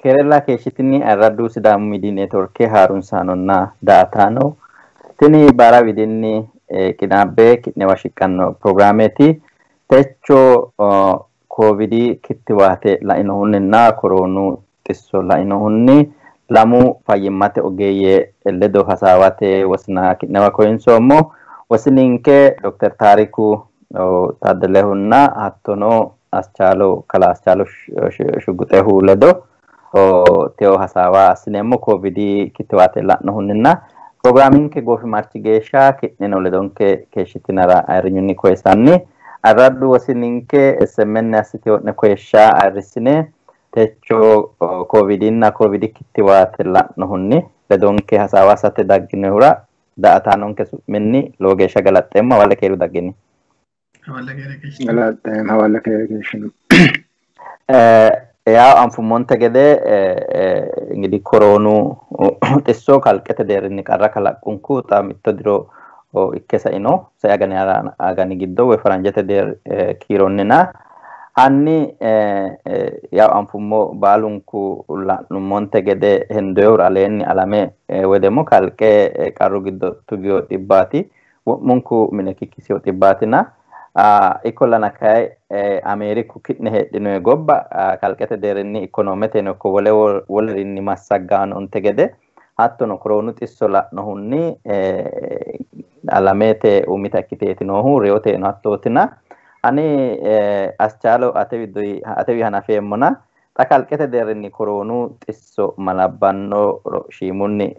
Keerella keeshshitini ayirraddu Sidaamu Miidiyi Neetworke harunsaanonna daa''ataano tini baara widinni qinaabbe ki'newa shiqqanno pirogiraameeti. Techo koovidi kittiwaate lainohunninna koroonu xisso lainohunni lamu fayyimmate ogeeyye ledo hasaawate wosina ki'newa koyinsoommo. Wosininke Dr. Taariku Taaddelehunna hattono Aschaalo kalaa Aschaalo Shugguxehu ledo teo hasaawa assineemmo koovidi kittiwaate la'nohunninna pirogiraaminke goofimarchi geeshsha ki'neno ledonke keeshshitinara ayirrinyunni koyisanni ayirraddu wosininke SMN assiteyo'ne koyishsha ayirrissine techo koovidinna koovidi kittiwaate la'nohunni ledonke hasaawa assate dagginohura daa''ataanonke su'minni lowo geeshsha galaxxeemmo. Hawalle keeru daggini. Galaxxeemmo. Hawalle keeru keeshshino. Yaw anfummonte gede ingidihi koroonu xisso kalqete deerrinni qarra kalaqqunku xa mitto diro ikke saino sai agani agani giddo woy faranjete deer kiironnina hanni yaw anfummo baalunku la'nummonte gede hendoyehura aleenni alame woy demmo kalqe qarru giddo tugiyo dhibbaati wo'munku mine kikkisiyo xibbaatina ikkollana kayi Ameeriku ki'ne heedhinoyi gobba kalqete deerrinni ikonometeno ikko wole wolerinni massaggaanonte gede hattono koroonu xisso la'nohunni alamete umita ikkiteeti noohu reyoteno hattootina ani Aschaalo atewi hanafeemmona xa kalqete deerrinni koroonu xisso malabbannoro shiimunni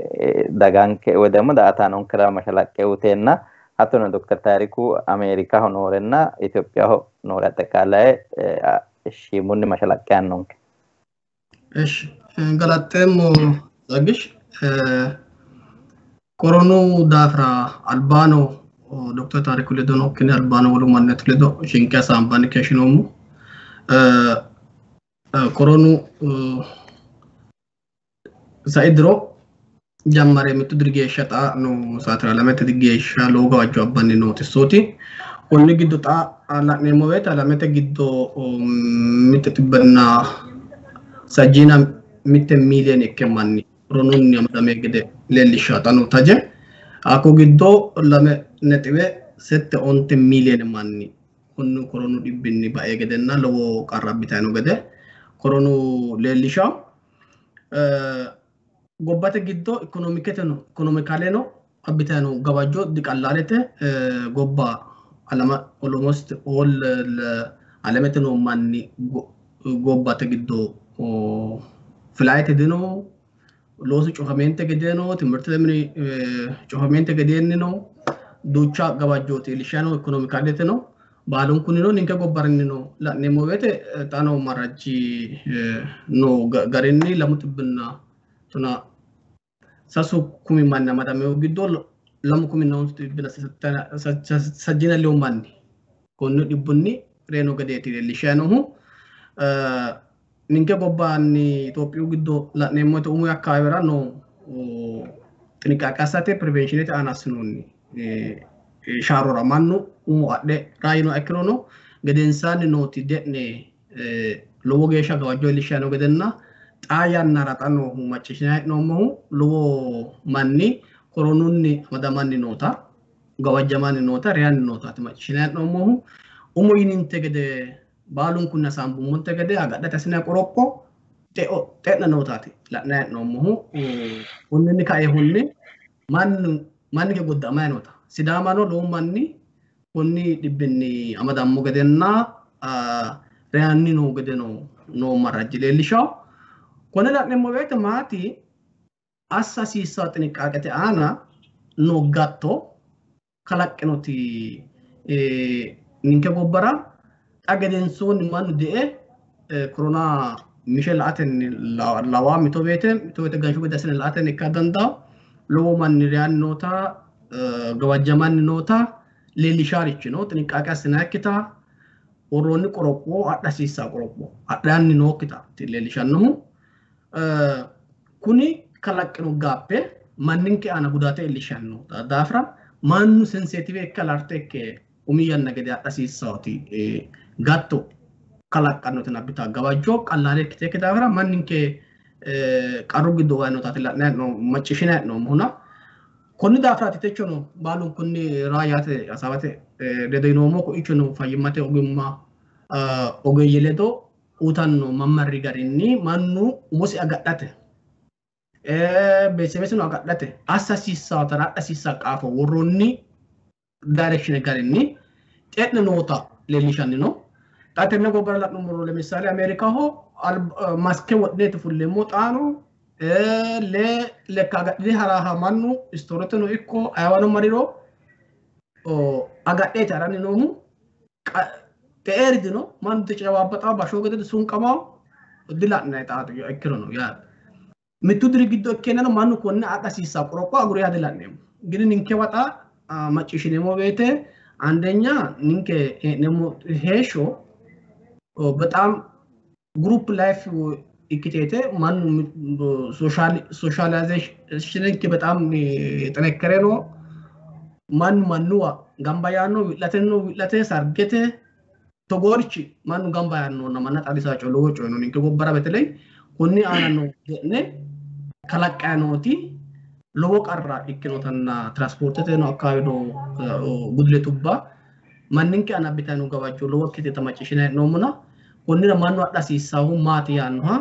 daganke woy ደግሞ daa''ataanonkera mashalaqqe uyiteenna hattono Dr. Taariku Ameerikaho noorenna Itophiyaho noore axeqaalaye shiimunni mashalaqqe aannonke. Eshi galaxxeemmo Tsagish. Koronu daafira albaano Dr. Taariku ledo nokkini albaano wolu mannetu ledo shinqe hasaambanni keeshshinoommo. Koronu sai diro jammare mittu diri geeshsha xa no saatira alamete geeshsha lowo gawajjo abbanni noo xissooti. Konni giddo xa la'neemmo woyte alamete giddo mitte xibbenna sajjiina mitte miiliyoone ikke manni koronunni amadame gede leellishshawo xa noo taje. Hakko giddo 2.79 miiliyoone manni konnu koronu dhibbinni bae gedenna lowo qarra abbitanni no gede koronu leellishawo. Gobbate giddo ikonomiketeno ikonomikaleno abbitanni no gawajjo diqallaalete. Gobba alama almost all alamete noo manni gobbate giddo flight dino, loosu cufamente gede no, timirtete mini cufamente gedeenni no, duucha gawajjooti iillishshanni no ikonomikalete no. Baalunkunnino ninke gobbarinni no la'neemmo woyte xa noo marajji noo garinni 213 manni amadamehu giddo 2,162 manni konnu dhibbunni reyino gedeeti leellishshanni noohu. Ninke gobbanni Itophiyu giddo la'neemmo woyte umu akkawaawera noo xiniqaaqe assate prevenshinete aana assinoonni shaarora mannu umo adhe raayinoha ikkirono gedensaanni nooti de'ne lowo geeshsha gawajjo iillishshanni noo gedenna xaa yannara xa noohu macciishshinanni hee'noommohu lowo manni koronunni amadamanni noota gawajjamanni noota reyanni nootaati macciishshinanni hee'noommohu. Umo yininte gede baalunkunni hasaambummonte gede agadhate assinanni qoropho xe'ne nootaati la'nanni hee'noommohu. Konninni kaehunni mannu manninke godda'amayi noota Sidaamano lowo manni konni dhibbinni amadammo gedenna reyanni noo gedeno noo marajji leellishawo. Konne la'neemmo woyte maati assa hasiissawo xiniqqaaqete aana noo gatto kalaqqinoti ninke gobbara xa gedensoonni mannu de'e korona mishe la''atenni lawaa mito woyte mito woyte ganshu gede assine la''atenni ikka dandawo. Lowo manni reyanni noota gawajjamanni noota leellishaarichi no. Xiniqqaaqe assinannikkita worroonni qoropho adha hasiissawo qoropho adhanni nookkita leellishannohu. Kuni kalaqqino gaappe manninke aana gudaate iillishshanno daafira mannu sensitive ikke alerte ikke umi yanna gede adha hasiissawoti gatto kalaqqannoti abbita gawajjo qallaale ikkite daafira manninke qarru giddo uwanni notaati la'nanni hee'noommo macciishshinanni hee'noommohuna konni daafiraati techono baalunkunni raa yaate hasaawate ledo yinoommo koichono fayyimmate ogimma ogeeyye ledo uyitanno mammarri garinni mannu umosi agadhate beetesebesino agadhate assa hasiissaatana adha hasiissaa qaafo worroonni direction garinni xe'ne noota leellishanni no. Xa tenne gobbara la'nummoro ለምሳሌ Ameerikaho maske wodhineeti fulleemmo xaano lee lekka agadhine haraaha mannu istooreteno ikko ayewano mariro agadheeti haranni noohu xe'eeri dino mannu dicawaabbaxaa bashshoo gede disunqamaa dila'nanni xaate ikkirono yaate. Mittu diri giddo ikkeennano mannu konne adha hasiissaa qoropho agure yaa dila'neemmo. Gini ninkewa xa macciishshineemmo woyte አንደኛ ninke hee'neemmo heeshsho በጣም group life ikkiteete mannu socialization በጣም የጠነከረ ነው። mannu mannuwa gamba yaanno wi'lateno wi'late sargete togoorichi mannu gamba yaannonna manna xaadisaa coyi lowo coyi no ninke gobbara በተለይ konni aana noo ge'ne kalaqqayi nooti lowo qarra ikkinotanna tiraspoorteteno akkawawe noo guduletubba manninke aana abbitanni noo gawajjo lowo ikkiteeta macciishshinanni hee'noommona konnira mannu adha hasiissaahu maati yaannoha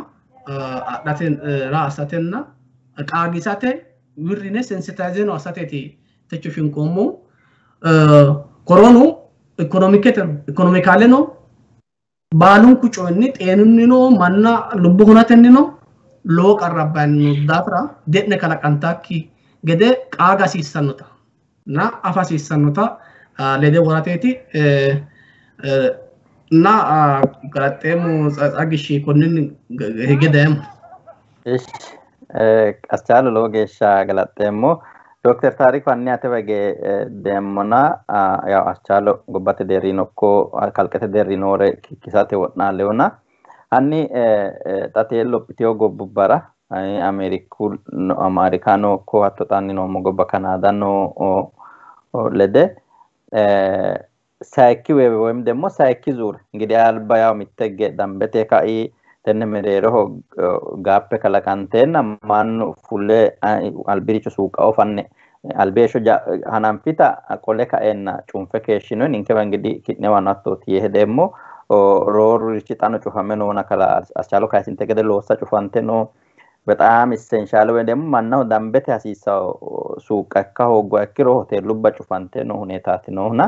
adhate raa assatenna qaagisate wirrine sensitayizeno assateeti techo shinqoommohu. Koronu ikonomikaaleno baalunku coyinni xeenunnino manna lubbo hunatennino lowo qarra abbanni noo daafira de'ne kalaqantaakki gede qaaga hasiissannota na afa hasiissannota lede worateeti እና galaxxeemmo Tsaggishi konninni hige dayeemmo. Ishi Aschaalo lowo geeshsha galaxxeemmo. Dookter Taariku hanni atewa hige deemmona yaw Aschaalo gobbate deerrino ikko kalqete deerri noore kikkisate wo'naallehona hanni xa tee lophiteyo gobbubbara Ameeriku Ameerikano ikko hatto xaanni noommo gobba Kanaadano lede sayikki wave ወይም ደግሞ sayikki ዙር እንግዲህ alba yaw mitte hige dambete kai tenne mereeroho gaappe kalaqanteenna mannu fule albiricho suuqao fanne albi heeshsho hananfita qole kaeenna cunfe keeshshinoyi ninkewa እንግዲህ ki'newano hattooti yee hedeemmo roorurichi xano cufame noona kala Aschaalo kayisinte gede loossa cufante no በጣም essential ወይ ደግሞ mannaho dambete hasiissawo suuqqa ikka hoogguha ikkiro hoteelubba cufante noo huneetaati noohuna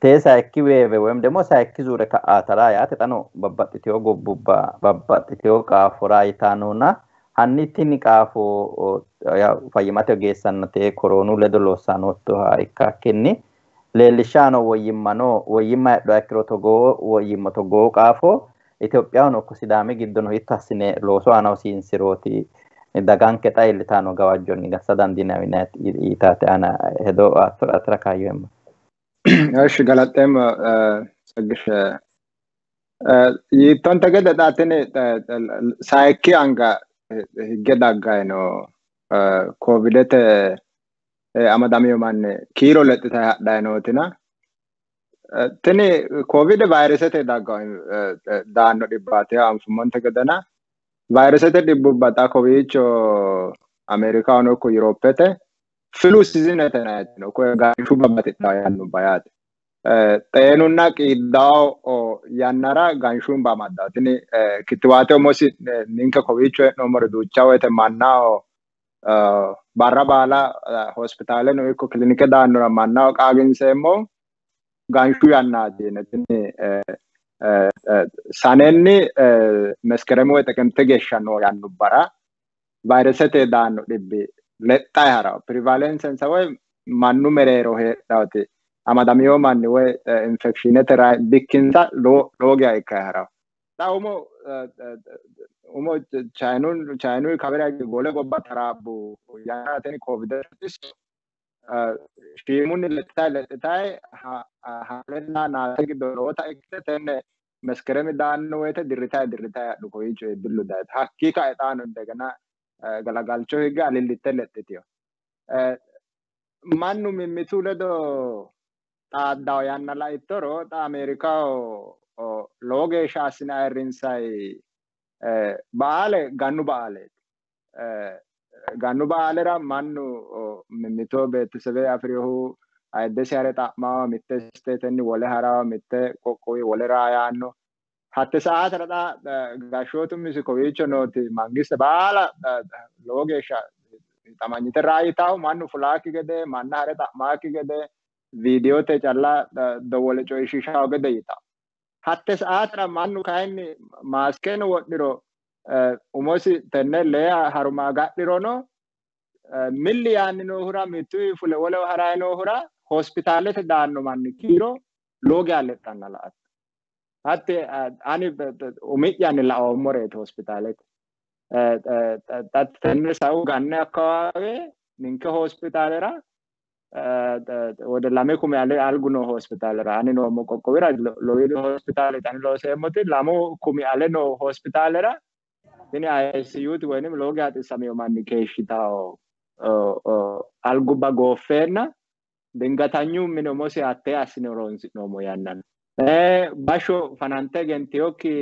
tee sayikki wave ወይም ደግሞ sayikki zuure ka'aatara yaate xano babbaxxiteyo gobbubba babbaxxiteyo qaafora yitaa noona hanni tini qaafo fayyimmate ogeessanna tee koroonu ledo loossaa noottoha ikkakkinni leellishshaano woyyimma no woyyimma heedhuha ikkiro togoo woyyimma togoo qaafo Itophiyahono ikko Sidaami giddono hiitto assine loosu aana hosiinsirooti daganke xa iillitano gawajjonni gassa dandiinanni yitaate aana hedo atera kaayyo eemmo. Eshi galaxxeemmo Tsaggish yiittonte gede xa tini sayikki anga higge daggayi no covidete amadamino manni kiiro lexxitayi hadhayi nootina tini covid vayiresete daggawo daanno dhibbaati anfummonte gedena vayiresete dhibbubba xa kowiicho Ameerikahono ikko Yuropete flu seasonete yinayiti no koye ganshubba batidhawo yannubba yaate. Xeenunna qiiddawo yannara ganshubba amaddawo tini kittiwaate umosi ninke kowiicho hee'noommori duucha woyte mannaho barra baala hospitaaleno ikko kilinike daannora mannaho qaaginseemmo ganshu yannaati yine tini sanenni meskereme woyi xiqimte geeshsha noo yannubbara vayiresete daanno dhibbi lexxayi harawo prevalensensa woyi mannu mereero heedhawoti amadamiyo manni woyi infekshinete bikkinsa lowo geya ikkayi harawo. Xa umo umo chayinu kawira wole gobba taraabbu yannara tini covidete shiimunni lexxitayi lexxitayi halenna naase giddo lowota ikkite tenne meskeremi daanno woyte dirritayi dirritayi hadhu kowiicho iibbillu dayita hakkii kae xaano indegena galagalcho higge alillitte lexxitiyo. Mannu mimmitu ledo xaaddawo yanna laittoro xa Ameerikaho lowo geeshsha assine ayirrinsayi Baale gannu baaleeti. Gannu baalera mannu mimmito beetesebe afirihu ayiddesi hare xa'mawa mitte isteetenni wole harawa mitte qoqqowi wole raayaanno. Hatte saatera xa gashshootu misi kowiicho nooti mangiste baala lowo geeshsha xamanyite raayitahu mannu fulaakki gede manna hare xa'maakki gede viidiyote calla dowwole coyishiishawo gede yitawo. Hatte saatera mannu kayinni maaskeno wodhiro umosi tenne lee haruma agadhirono milli yaanni noohura mittu fule wolewa harayi noohura hospitaalete daanno manni kiiro lowo geya lexxanna la"atto. Hatte ani umi'yanni laoommoreeti hospitaalete. Tenne sau ganne akkawaawe ninke hospitaalera ወደ lame kumi ale algu noo hospitaalera ani noommo qoqqowira lowiidi hospitaaleeti ani looseemmoti lamu kumi ale noo hospitaalera tini ICUti woynim lowo geya xissamino manni keeshshitawo algubba gooffeenna dingatanyu mine umosi hattee assine horonsi'noommo yanna no. Bashsho fanante egenteyokki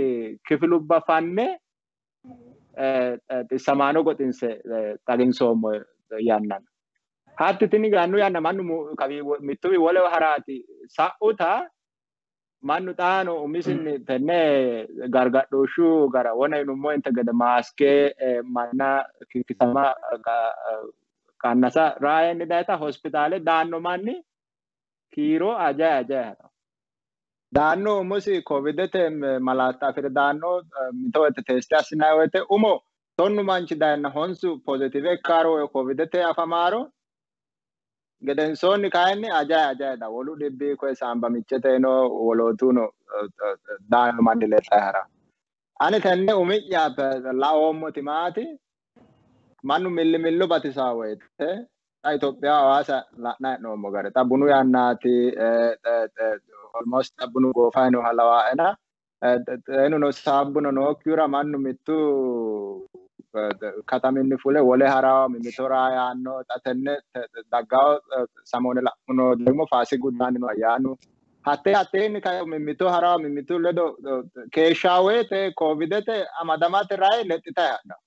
kifilubba fanne xissamaano goxinse xaginsoommo yanna no. Hatti tini gannu yanna mannu mittuwi wolewa haraati sa'uta mannu xaano umisinni tenne gargadhooshshu gara wona yinummo inte gede maaske manna kikkisama qannasa raayenni dayita hospitaale daanno manni kiiro ajayi ajayi hara. Daanno umosi covidete malaatta afire daanno mito woyte teste assinayi woyte umo 10 manchi dayenna 9 pozitive ikkaaro covidete afamaaro gedensoonni kayinni ajayi ajayi da wolu dhibbi koye saamba micheteno wolootuno daanno manni lexxayi hara. Ani tenne umi'ya laoommoti maati mannu milli millo batisaa woyte xa Itophiya Hawaasa la'nayi hee'noommo gari xa bunu yannaati almost bunu goofayi nooha lawaa'ena xeenuno saabbuno nookkihura mannu mittu kataminni fule wole harawa mimmito raayaanno xa tenne daggawo samoone la'muno ደግሞ faasigu daanni no ayyaanu hatte hatteenni kayi mimmito harawa mimmitu ledo keeshshaa woyte covidete amadamate rayi lexxitayi hadhawo.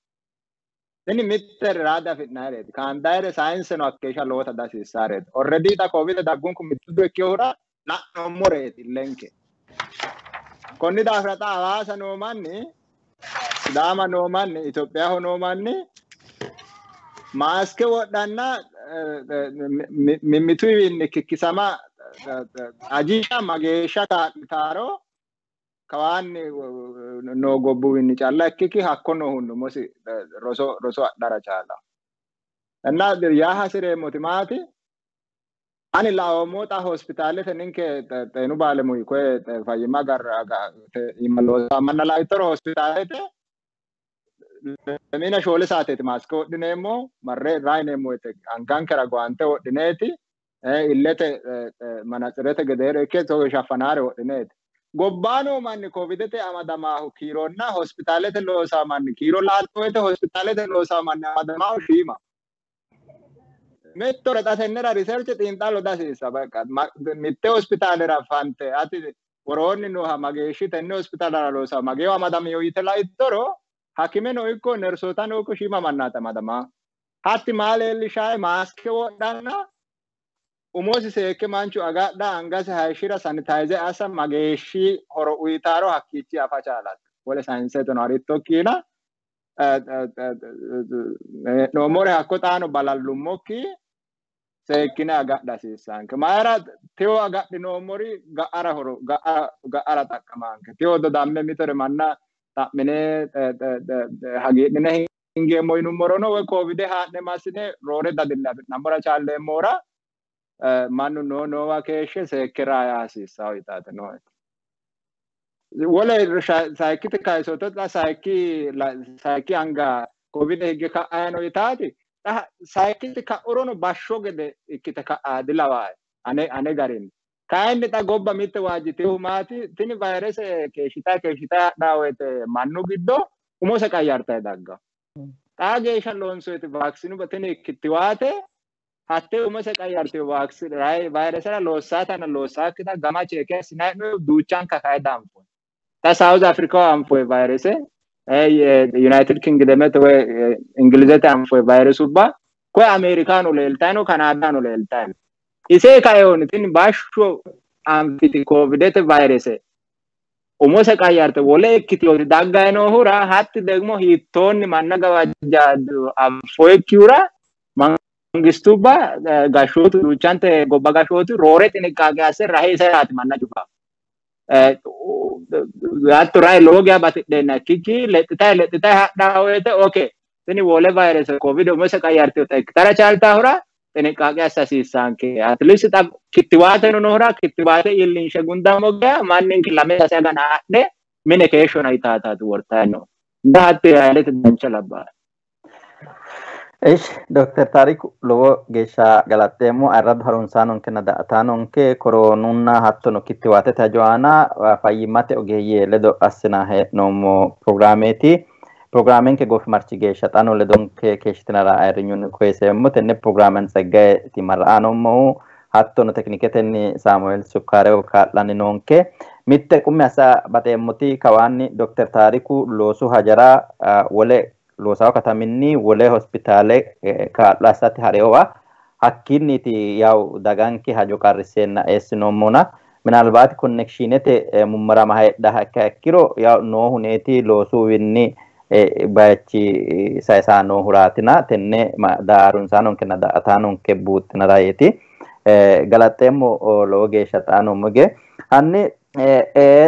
Tini mitte raada afi'nayireeti. Kaandayire sayinseno hakkeeshsha lowota dihasiissaareeti. Already xa covide daggunku mittu diro ikkinohura la'noommoreeti illenke. Konni daafira xa Hawaasa noo manni Sidaama noo manni Itophiyaho noo manni maaske wodhanna mimmituwiinni kikkisama ajisha mageeshsha kaa'litaaro kawaanni noo gobbuwiinni calla ikkikki hakko noohunni umosi roso roso adhara chaala. እና yaa hasireemmoti maati ani laoommo xa hospitaalete ninke xeenu baalemuyi koye fayyimma iima loosaa manna laittoro hospitaalete lemina shoole saateeti maaske wodhineemmo marre raayineemmo woyte angankera guante wodhineeti illete manatsirete gedeere ikke togo shaffanaare wodhineeti. Gobbaano manni covidete amadamaahu kiironna hospitaalete loosaa manni kiiro laatto woyte hospitaalete loosaa manni amadamaahu shiima. Mittore xa tennera riserche xiinxallo dihasiissa baqa mitte hospitaalera fante ati woroonni nooha mageeshshi tenne hospitaalera loosaa mageewo amadamiyo yite laittoro hakimeno ikko nersootano ikko shiima mannaati amadamaa. Hatti maa leellishaye maaske wodhanna umosi seekke manchu agadha angasi hayishshira sanitayize assa mageeshshi horo uyitaaro hakkiichi afa chaalatto. Wole sayinseteno harittokkiina hee'noommore hakko xaano balallummokki seekkine agadha hasiissaanke. Mayira tewo agadhinoommori ga'ara horo ga'ara xaqqamaanke. Tewo dodamme mitore manna xa'mine hagiidhine hingeemmo yinummorono woy covide haa'ne massine roore dadille afi'nammora chaalleemmora mannu noo noowa keeshshe seekke raaya hasiissawo yitaate nooe. Wole sayikkite kayisootto xa sayikki anga covide higge ka'ayi no yitaati xa sayikkiti ka'urono bashsho gede ikkite ka'a dilawaae ane garinni. Kayinni xa gobba mitte waajjiteehu maati tini vayrese keeshshitayi keeshshitayi hadhaa woyte mannu giddo umose qayyartayi daggawo. Xaa geeshsha loonsoyiti vaaksinuba tini kittiwaate hatte umose qayyarteyo vayresera loossaatanna loossaakkita gama cheeke assinayi hee'noyi duuchanka kayi danfoyi. Xa South Africaho anfoyi vayrese United Kingdomete woy Ingilizete anfoy vayrusubba koye Ameerikaano leeltayi no, Kanaadaano leeltayi no. Ise kaeoni tini bashsho anfiti covidete vayrese umose qayyarte wole ikkiteyooti daggayi noohura hatti degmo hiittoonni manna gawajja anfoyikkihura mangistubba gashshootu duuchante gobba gashshootu roore xiniqqaaqe asse rahe iseraati manna cufa. Hatto rahe lowo geya batidheenna ikkikki lexxitayi lexxitayi hadhaa woyte okay tini wole vayrese covid umose qayyarteyota ikkitara chaaltaahura xiniqqaaqe assa hasiissaanke. At least xa kittiwaateno noohura kittiwaate iillinshe gundammo geya manninke 2 3 agana adhe mine keeshshona yitaataati wortayi no. Hatti haylete dancha labbaa. Ish Dr. Tariku lowo geeshsha galaxxeemmo. Ayirradu harunsaanonkenna daa''ataanonke koroonunna hattono kittiwaatete hajo aana fayyimmate ogeeyye ledo assina hee'noommo pirogiraameeti. Pirogiraamenke goofimarchi geeshsha xaano ledonke keeshshitinara ayirrinyunni koyiseemmo. Tenne pirogiraamen Tseggayeeti marra'a noommohu, hattono tekniketenni Saamueel Sukkaareo kaa'lanni noonke. Mitte qummi assa baxeemmoti kawaanni Dr. Tariku loosu hajara wole loosawo kataminni wole hospitaale kaa'lo assate hareowa hakkiinniiti yawu daganke hajo qarrisseenna eessinoommona minalbaati konnekshiinete mummarama heedhaha ikkiha ikkiro yawu noohuneeti loosuwinni bayichi sayisaa noohuraatina tenne harunsaanonkenna daa''ataanonke buuxxinara yeeti. Galaxxeemmo lowo geeshsha xaa noommo ge. Hanni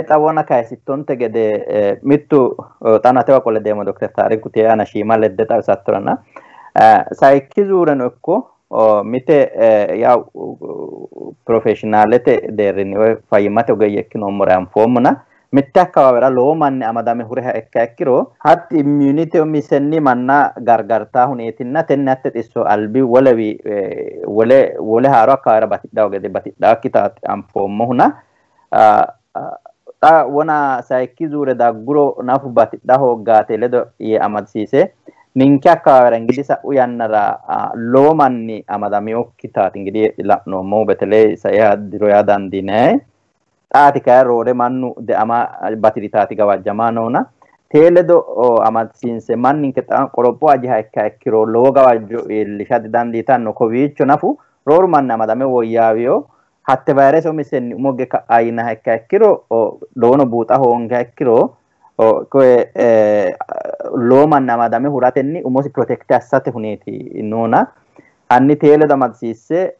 xawona kayisittonte gede mittu xana atewa qole deemmo Dr. Tariku tee aana shiima ledde xawisattorana sayikki zuureno ikko mite yawu profeshinaalete deerrinni woy fayyimmate ogeeyye ikkinoommore anfoommona mitte akkawaawera lowo manni amadame hureha ikkiha ikkiro hatti immunity umisenni manna gargartaa huneetinna tenne hatte xisso albi wolewi wole wole haaro akkawaawera batidhawo gede batidhaakkitaati anfoommohuna xa wona sayikki zuure dagguro nafu batidha hooggaate ledo yee amadisiise ninke akkawaawera ingidi sa'u yannara lowo manni amadaminokkitaati ingidi la'noommohu beteley saiha diro yaa dandiinayi. Xaati kayi roore mannu deama batiritaati gawajjamaa noona tee ledo amadisiinse manninke xa qoropho ajiha ikkiha ikkiro lowo gawajjo iillisha didandiitanno. Kowiicho nafu rooru manni amadame woyyaawiyo hatte vayrese umisenni umo ge ka'a yinaha ikkiha ikkiro lowono buuxa hoongiha ikkiro koye lowo manni amadame huratenni umosi protekte assate huneeti noona hanni tee ledo amadisiisse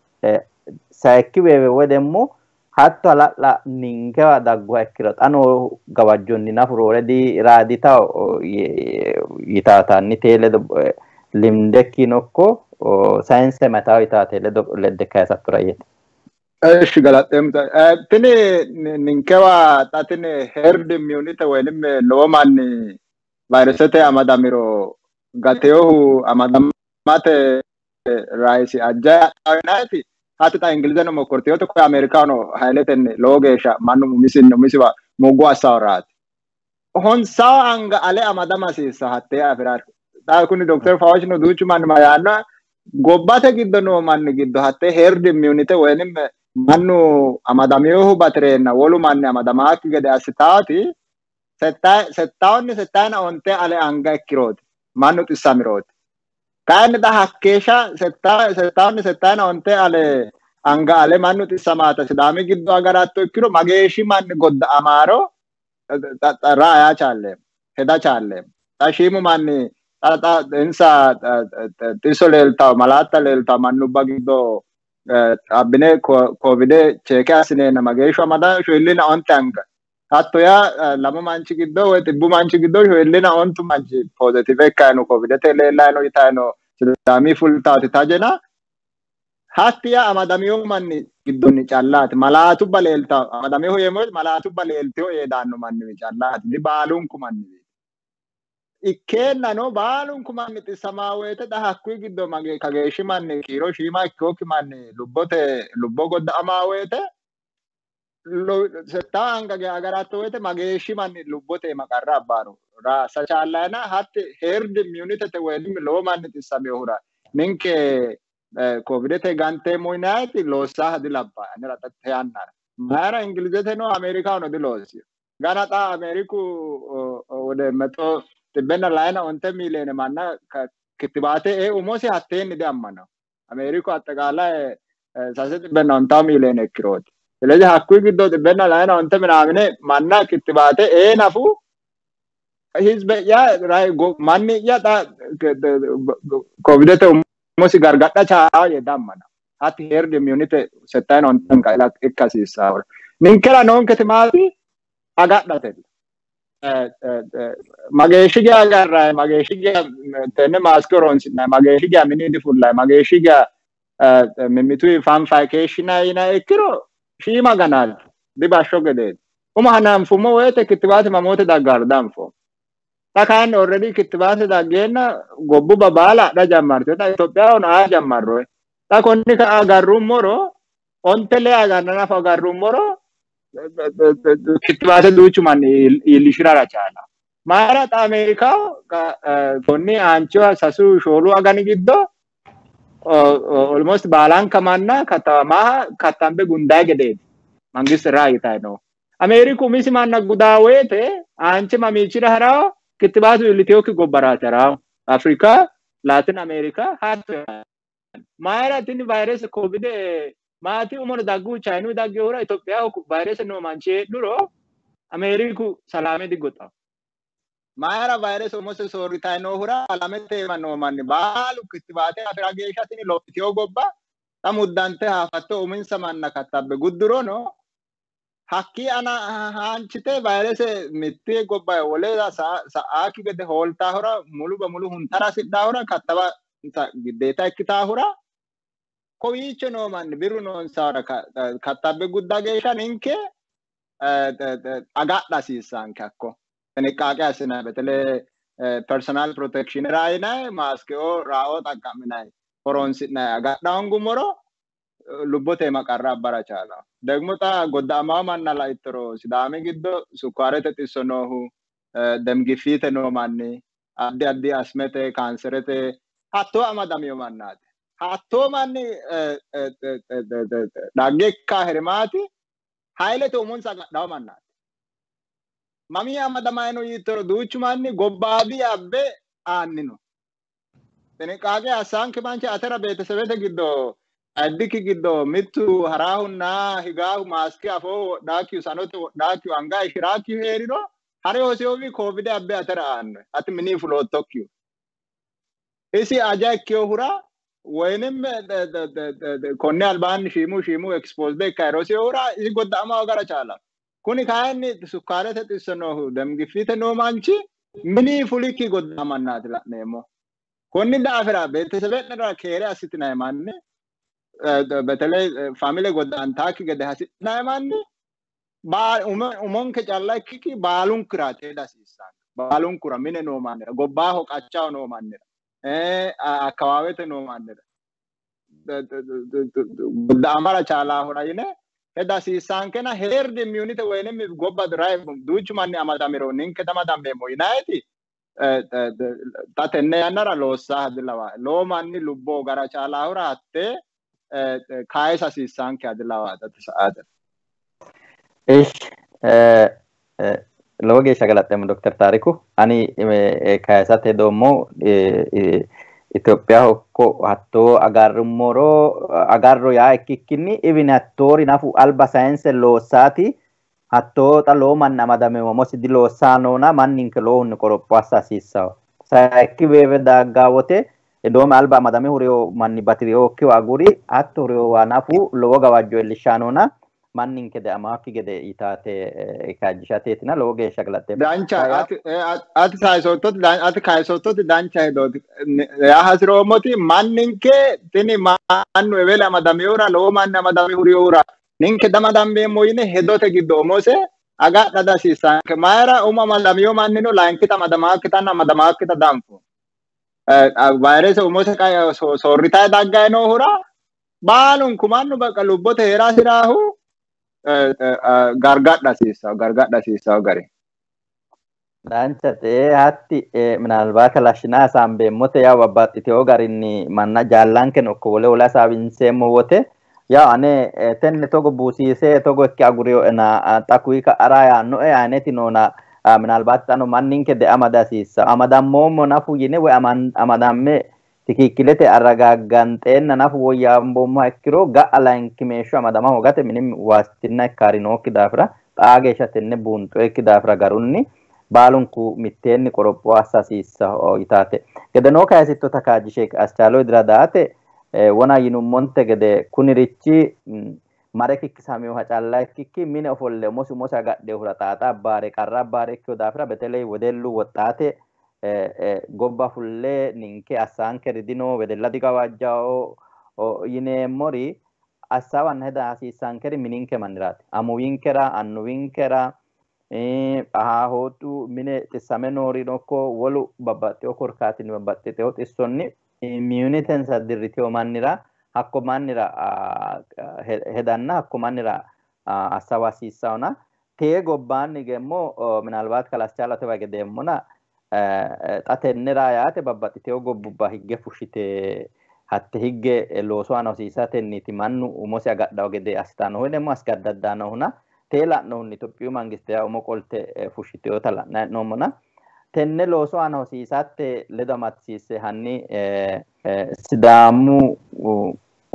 sayikki weewe woy demmo hatto hala'la ninkewa dagguha ikkiro xa noo gawajjonni nafu roore diraaditawo yitaatanni tee ledo limdekkinokko sayinse matawo yitaate ledo ledde kayisattora yeeti. Eshi galaxxeemmo. Tini ninkewa xa tini herd immunity woynim lowo manni vayrusete amadamiro gateyohu amadamate raisi ajja yinayti hatti xa Ingilizeno mokkorteyote koye Ameerikaano hayiletenni lowo geeshsha mannu umisinni umisiwa muggo assawuraati. Honsawa anga ale amadama hasiissa hattee afirate. Xa kuni Dr. Fauci duuchu manni mayaanno gobbate giddo noo manni giddo hattee herd immunity woynim mannu amadaminohu batireenna wolu manni amadamaakki gede assitaati 7 7 9 ale anga ikkirooti mannu xissamirooti. Kayinni xa hakkeeshsha 7 7 9 ale anga ale mannu xissamaata Sidaami giddo agaratto ikkiro mageeshshi manni godda'amaaro raa yaa chaalleemmo heda chaalleemmo. Xa shiimu manni xa insa xisso leeltawo malaatta leeltawo mannubba giddo abbine covidee cheeke assineenna mageeshshu amada 49 anga. Hatto yaa 2 manchi giddo woy 100 manchi giddo 49 manchi positive ikkayi no covidete leellayi no yitayi no Sidaami fultaati tajena. Hatti yaa amadamiyo manni giddonni callaati. Malaatubba leeltawo amadamiyohu yeemmo woyte malaatubba leelteyo yee daanno manniwi callaati. Di baalunku manniwi. Ikkeennano baalunku manni xissamaa woyte xa hakkuyi giddo kageeshshi manni kiiro shiima ikkewokki manni lubbote lubbo godda'amaa woyte 7 anga ge agaratto woyte mageeshshi manni lubbote qarra abbaaro raassa chaallayina hatti herd immunitete woynim lowo manni xissaminohura ninke covidete ganteemmo yinayti loossaaha dilabbaa anera xa yannara. Mayira Ingilizeteno Ameerikahono diloosino. Gana xa Ameeriku wode 100 195 miiliyoone manna kittibaate ee umosi hatteenni diammanawo. Ameeriku አጠቃላይ 350 miiliyoone ikkirooti. ስለዚህ hakkuyi giddo 195 ምናምን manna kittibaate ee nafu hizbe'ya manni'ya xa covidete umosi gargadha chaawa yee diammanawo. Hatti herd immunity 95 ikka hasiissaahura. Ninkera noonketi maati agadhate. Mageeshshi geya agarrayi, mageeshshi geya tenne maaske horonsi'nayi, mageeshshi geya mini difullayi, mageeshshi geya mimmituyi fanfayi keeshshinayi yinayi ikkiro shiima ganaati, dibashsho gedeeti. Umo hananfummo woyite kittibaate mamoote daggaro dianfoommo. Xa kayinni already kittibaate daggeenna gobbuwa baala adha jammartino. Xa Itophiyahono aa jammarroyi. Xa konni ka'a agarrummoro 5 lee aganna nafa agarrummoro kittibaate duuchu manni iillishirara chaala. Mayira xa Ameerikaho konni aanchiwa 3 4 agani giddo almost baalanka manna kattawamaha kattambe gundayi gedeeti mangiste raa yitayi noohu. Ameeriku umisi manna gudaa woyite aanche mamiichira harawo kittibaatu iilliteyokki gobbaraati harawo. Afrika, Laatin Ameerika hatto. Mayira tini vayrese covide maati umono dagguhu Chayinu daggehura Itophiyaho vayrese noo manchi heedhuro Ameeriku salaame digoxxawo. Mayira vayrese umose soorritayi noohura alamete iima noo manni baalu kittibaate afira geeshsha tini lophiteyo gobba xa muddante haafatto uminsa manna kattabbe guddurono hakkii ana haanchite vayrese mitte gobba wole sa'aakki gede hooltaahura mulu bemulu huntara hasidhaahura kattaba giddeeta ikkitaahura kowiicho noo manni birru noonsahura kattabbe gudda geeshsha ninke agadha hasiissaanke hakko ጥንቃቄ አስናይ በተለይ ፐርሰናል ፕሮቴክሽን ራይናይ ማስኬኦ ራኦ ጠቀምናይ ሆሮንሲናይ agadha hongummoro lubbote iima qarra abbara chaalawo. ደግሞ xa godda'amawo manna laittoro Sidaami giddo sukkaarete xisso noohu, dem giffiite noo manni, addi addi asmete, kaanserete hattoo amadamiyo mannaati. Hattoo manni dhagge ikkaa maati hayilete umonsa agadhawo mannaati. Mamii amadamayi no yiittoro duuchu manni gobbaadi abbe aanni no. ጥንቃቄ assaanke manchi atera beetesebete giddo addikki giddo mittu haraahunna higaahu maaske afoo wodhaakkihu sanote wodhaakkihu anga ishiraakkihu heeriro hare hoseyowi koovide abbe atera aanno ati minii fuloottokkihu. Isi aja ikkiyohura woyinim konne albaanni shiimu shiimu exposed ikkayi roseyoohura isi godda'amawo gara chaalawo. Kuni kayinni sukkaarete xisso noohu dem giffiite noo manchi minii fulikki godda'amannaati la'neemmo. Konni daafira beetesebe'nera keere assitinayi manni በተለይ ፋሚሊ godda'antaakki gede hasi'nayi manni umonke calla ikkikki baalunkuraati heda hasiissanno. Baalunkura mine noo mannira, gobbaaho qachaho noo mannira, akkawaawete noo mannira godda'amara chaalaahura yine heda hasiissaankena herd immunity woyinim gobba duuchu manni amadamiro ninke damadammeemmo yinayiti xa tenne yannara loossaaha dilawaae. Lowo manni lubbo gara chaalaahura hattee kayisa hasiissaankeha dilawaae xate sa'aatera. Ish lowo geeshsha galaxxeemmo Dokter Taariku. Ani kayisate hedoommo Itophiyaho ikko hattoo agarrummoro agarro yaa ikkikkinni even hattoori nafu alba sayinse loossaati hattoo xa lowo manni amadame umosi diloossaa noona manninke lowohunni qoropho assa hasiissawo. Sayikki weeve daggaa wote edoome alba amadame huriyo manni batiriyokkiwa aguri hatto huriyowa nafu lowo gawajjo iillishshaa noona manninke deamaakki gede yitaate kaajjishateetina lowo geeshsha galaxxeemmo. Dancha ati sayisoottoti ati kayisoottoti dancha hedooti. Yaa hasiroommoti manninke tini mannu ewele amadamehura lowo manni amadame huriyohura ninke damadambeemmo yine hedote giddo umose agadha dihasiissaanke. Mayira umo amadamiyo mannino layinkita amadamaakkitanna amadamaakkita danfo. Vayrese umose soorritayi daggayi noohura baalunku mannu baqa lubbote heera hasiraahu gargadha hasiissawo gargadha hasiissawo gari. Danchate hatti ምናልባት lashshina hasaambeemmote yaw babbaxxiteyo garinni manna jaallankeno ikko wole wole hasaawinseemmo wote yaw ane tenne togo buusiise togo ikke aguriyoena xa kuyi ka'ara yaannoe aneti noona Minalbaat xano manninke deama dihasiissa amadammoommo nafu yine woy amadamme tikikkilete arragagganxeenna nafu woyyaamboommoha ikkiro ga'a layinkimeeshsho amadama hoogate minim waastinna ikkaari nookki daafira xaa geeshsha tenne buunxoyekki daafira garunni baalunku mitteenni qoropho assa hasiissa yitaate. Gedenoo kayisittota kaajjishe aschaalo idira daate wona yinummonte gede kunirichi mare kikkisaminoha calla ikkikki mine ofolle umosi umosi agadhehura xaaxa abbaare qarra abbaare ikkewo daafira beteley wedellu woxxaate gobba fulle ninke assaankeri dino wedella digawajjao yineemmori assawanna heda hasiissankeri mininke manniraati. Amuwinkera annuwinkera ahaahotu mine xissame noorino ikko wolu babbaxxewo korkaatinni babbaxxitewo xissonni immunitensa dirritewo mannira hakko mannira hedanna hakko mannira assawa hasiissawona tee gobbaanni gemmo minalbaat kalaschalatewa gedeemmona xa tennera yaate babbaxxitewo gobbubba higge fushshite hatte higge looso aana hosiisatenniiti mannu umosi agadhawo gede assitannohu yineemmo asgaddaddannohuna tee la'nohunni Itophiyu mangiste yaa umo qolte fushshitewota la'nanni hee'noommona tenne looso aana hosiisatte ledo amadisiisse hanni Sidaamu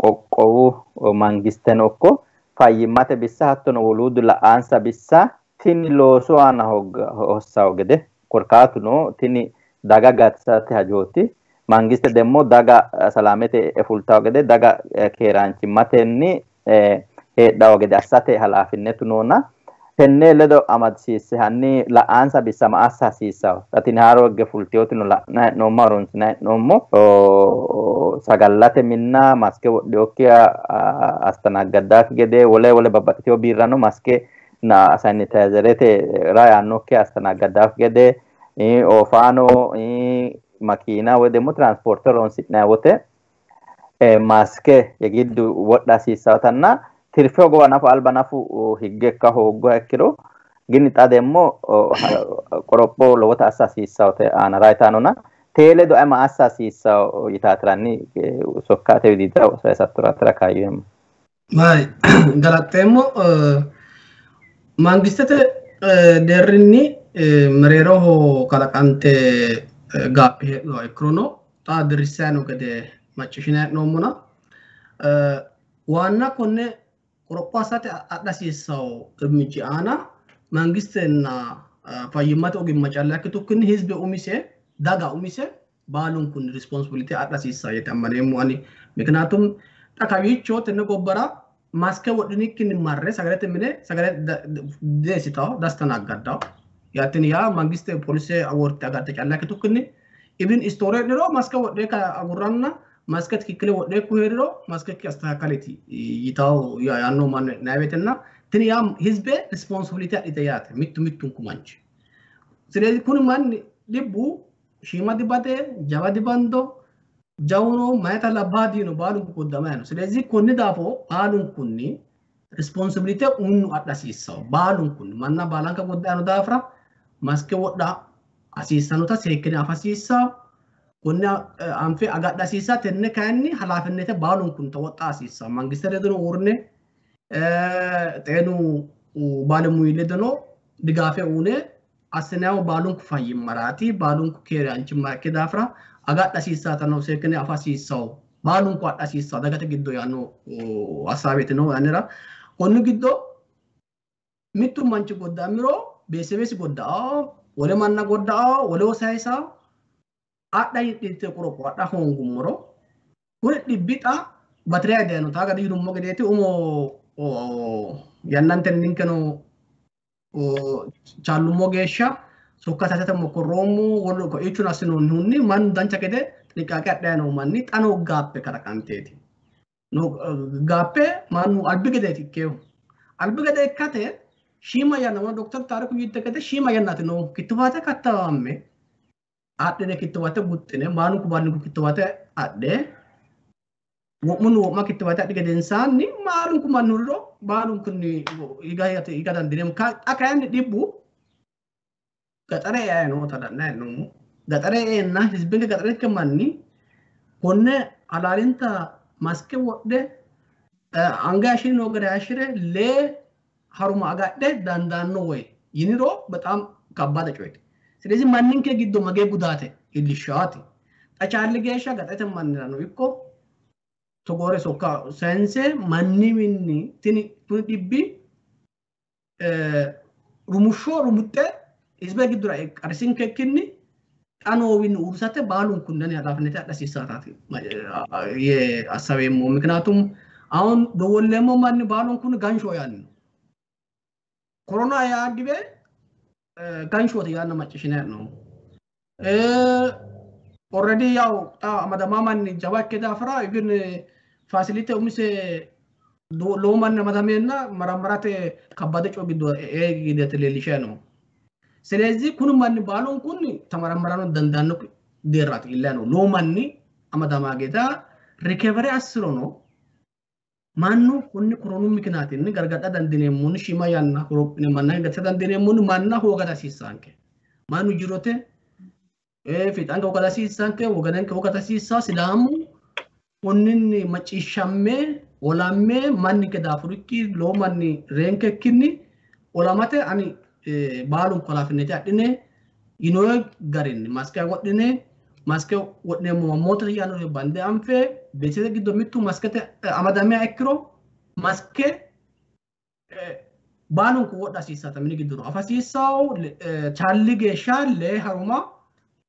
qoqqowu mangisteno ikko fayyimmate bissa hattono woluuddu la'ansa bissa tini loosu aana hossawo gede korkaatuno tini daga gatisate hajooti. Mangiste demmo daga salamete fultawo gede daga keeraanchimmatenni heedhawo gede assate halaafinnetu noona tenne ledo amadisiisse hanni la'ansa bissa ma assa hasiissawo. Xa tini haaro higge fultewotino la'nanni hee'noommo harunsinanni hee'noommo sagallate minna maske wodhewokkiha astanaggaddaakki gede wole wole babbaxxitewo biirrano maske na sanitayzerete ra yaannokkiha astanaggaddaakki gede oofaano makiina woy demmo tiranspoorte horonsi'nanni wote maske yegiddu wodha hasiissawotanna tirfe hogowa nafu alba nafu higge ikka hoogguha ikkiro gini xa demmo qoropho lowota assa hasiissawote aana rayitanona tee ledo ayi ma assa hasiissawo yitaatiranni sokkate widiidira sayisattoratira kaayyoemmo. Mayi galaxxeemmo mangistete deerrinni mereeroho kalaqante gaaphi heedhuha ikkirono xa dirrissayi noo gede macciishshinayi hee'noommona waanna konne qoropho assate adha hasiissawo irmichi aana mangistenna fayyimmate ogimma calla ikkitukkinni hizbe umise daga umise baalunkunni responsibility adha hasiissawo yete ammaneemmo ani. Miknaatum xa kawiicho tenne gobbara maske wodhinikkinni marre sagalete mine sagale deessitawo dastanaggaddawo. Yaatini yaa mangiste polise worte agarte calla ikkitukkinni ibin istoore heedhiro maske wodhee agurranna maske tikikkile wodhee ku heedhiro maske astakakaleti yitawo yaanno mannu hee'nayi woytenna tini yaa hizbe responsibility adhite yaate mittu mittunku manchi. Silezi kuni manni dhibbu shiima dibate jawa dibando jawuno mayita labbaa diino baalunku goddamayi no. Silezi konni daafo baalunkunni responsibility umunnu adha hasiissawo baalunkunni manna baalanka godda'ano daafira maske wodha hasiissannota seekkine afa hasiissawo. Konne anfe agadha hasiissawo. Tenne kayinni halaafinnete baalunkunni tawoxxa hasiissawo. Mangiste ledono uurrine xeenu baalemuyi ledono digaafe uune assinayihu baalunku fayyimmaraati baalunku keeraanchimma ikke daafira agadha hasiissatano seekkine afa hasiissawo. Baalunku adha hasiissawo dagate giddo yaanno hassaabeeti no anera. Konni giddo mittu manchi godda'amiro beesebesi godda'awo wole manna godda'awo woleho sayisawo adha hidhite qoropho adha hoongummoro kuni dhibbi xa batiriya dayino taa gadi yinummo gedeeti umo yannantenni ninkeno chaallummo geeshsha sokka sayisate mokkorroommo wolu koichuno assinoonnihunni mannu dancha gede xiniqaaqe adhayi noo manni xa noo gaappe kalaqanteeti. No gaappe mannu albi gedeeti ikkeehu. Albi gede ikkate shiima yanna wona doktor Taariku yitte gede shiima yannaati noo kittiwaate kattawamme adhine kittiwaate guxxine baalunku baalunku kittiwaate adhe wo'munni wo'ma kittiwaate adhi gedensaanni baalunku mannu huriro baalunkunni higa dandiineemmo. Xa kayinni dhibbu gaxare e'ayi noota la'nayi hee'noommo. Gaxare e'eenna hizbinke gaxarete manni konne halaalinta maske wodhe anga hayishshire noo gede hayishshire lee haruma agadhe dandaanno woy yiniro በጣም ከባድ coyeeti. ስለዚህ manninke giddo magee gudaate iillishshaati. Xa caalli geeshsha gaxete mannirano ikko togoore sokka sayinse manniwinni tini kuni dhibbi rumushsho rumuxxe hizbe giddora qarrisinkekkinni xa noowinni uurrisate baalunkunni ane ኃላፊነት adha hasiissaataati yee assaweemmo. ምክንያቱም አሁን ደወልleemmo manni baalunkunni gansho yaanni no. Korona yaa giwe ganshooti yaanna macciishshinayi hee'noommo. Already yaw xa amadama manni jawa ikke daafira even facility umise lowo manni amadameenna maramarate kabbade coyi giddo e'e gede leellishayi no. ስለዚህ kuni manni baalunkunni tamaramarano dandaanno deerraati illayi no. Lowo manni amadama geda recovery assirono mannu konni koronu miknaatinni gargadha dandiineemmonni shiima yanna horophine manna gatisa dandiineemmonni manna hoogate hasiissaanke. Mannu jirote fiixanke hoogate hasiissaanke, woganenke hoogate hasiissaa. Sidaamu konninni macciishshamme olamme manninke daafurikki lowo manni reenkekkinni olamate ani baalunku ኃላፊነት adhine yinoyi garinni maske wodhine maske wodhineemmo mamoote yaannore bande anfe beetete giddo mittu maskete amadamiha ikkiro maske baalunku wodha hasiissaata mini giddo no afa hasiissawo caalli geeshsha lee haruma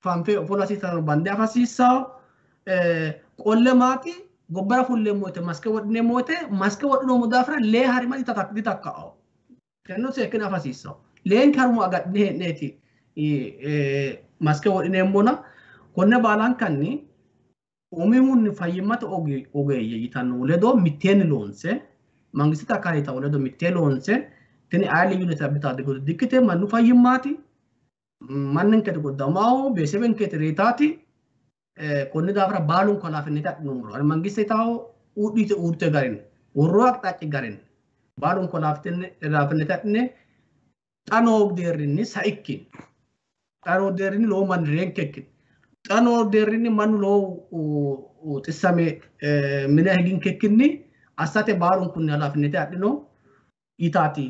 fanfe ofolla hasiissanno bande afa hasiissawo qolle maati gobbara fulleemmo woyte maske wodhineemmo woyte maske wodhinoommo daafira lee harima ditakka'awo tenno seekkine afa hasiissawo leenke haruma agadhine hee'neeti maske wodhineemmona konne baalankanni umihunni fayyimmate ogeeyye yitanno ledo mitteenni loonse mangistete akaale yitanno ledo mittee loonse tini aye liyyunnete abbitaati dikkite mannu fayyimmaati manninkete goddamaahu beesebenkete reetaati konni daafira baalunku ኃላፊነት adhinummoro ani mangiste yitawo uudhite uurte garinni worroo aqxaacci garinni baalunku ኃላፊነት adhine xa noo deerrinni saikki xa noo deerrinni lowo manni reenkekki xa noo deerrinni mannu lowo xissame mine higinkekkinni assate baalunkunni ኃላፊነት adhino yitaati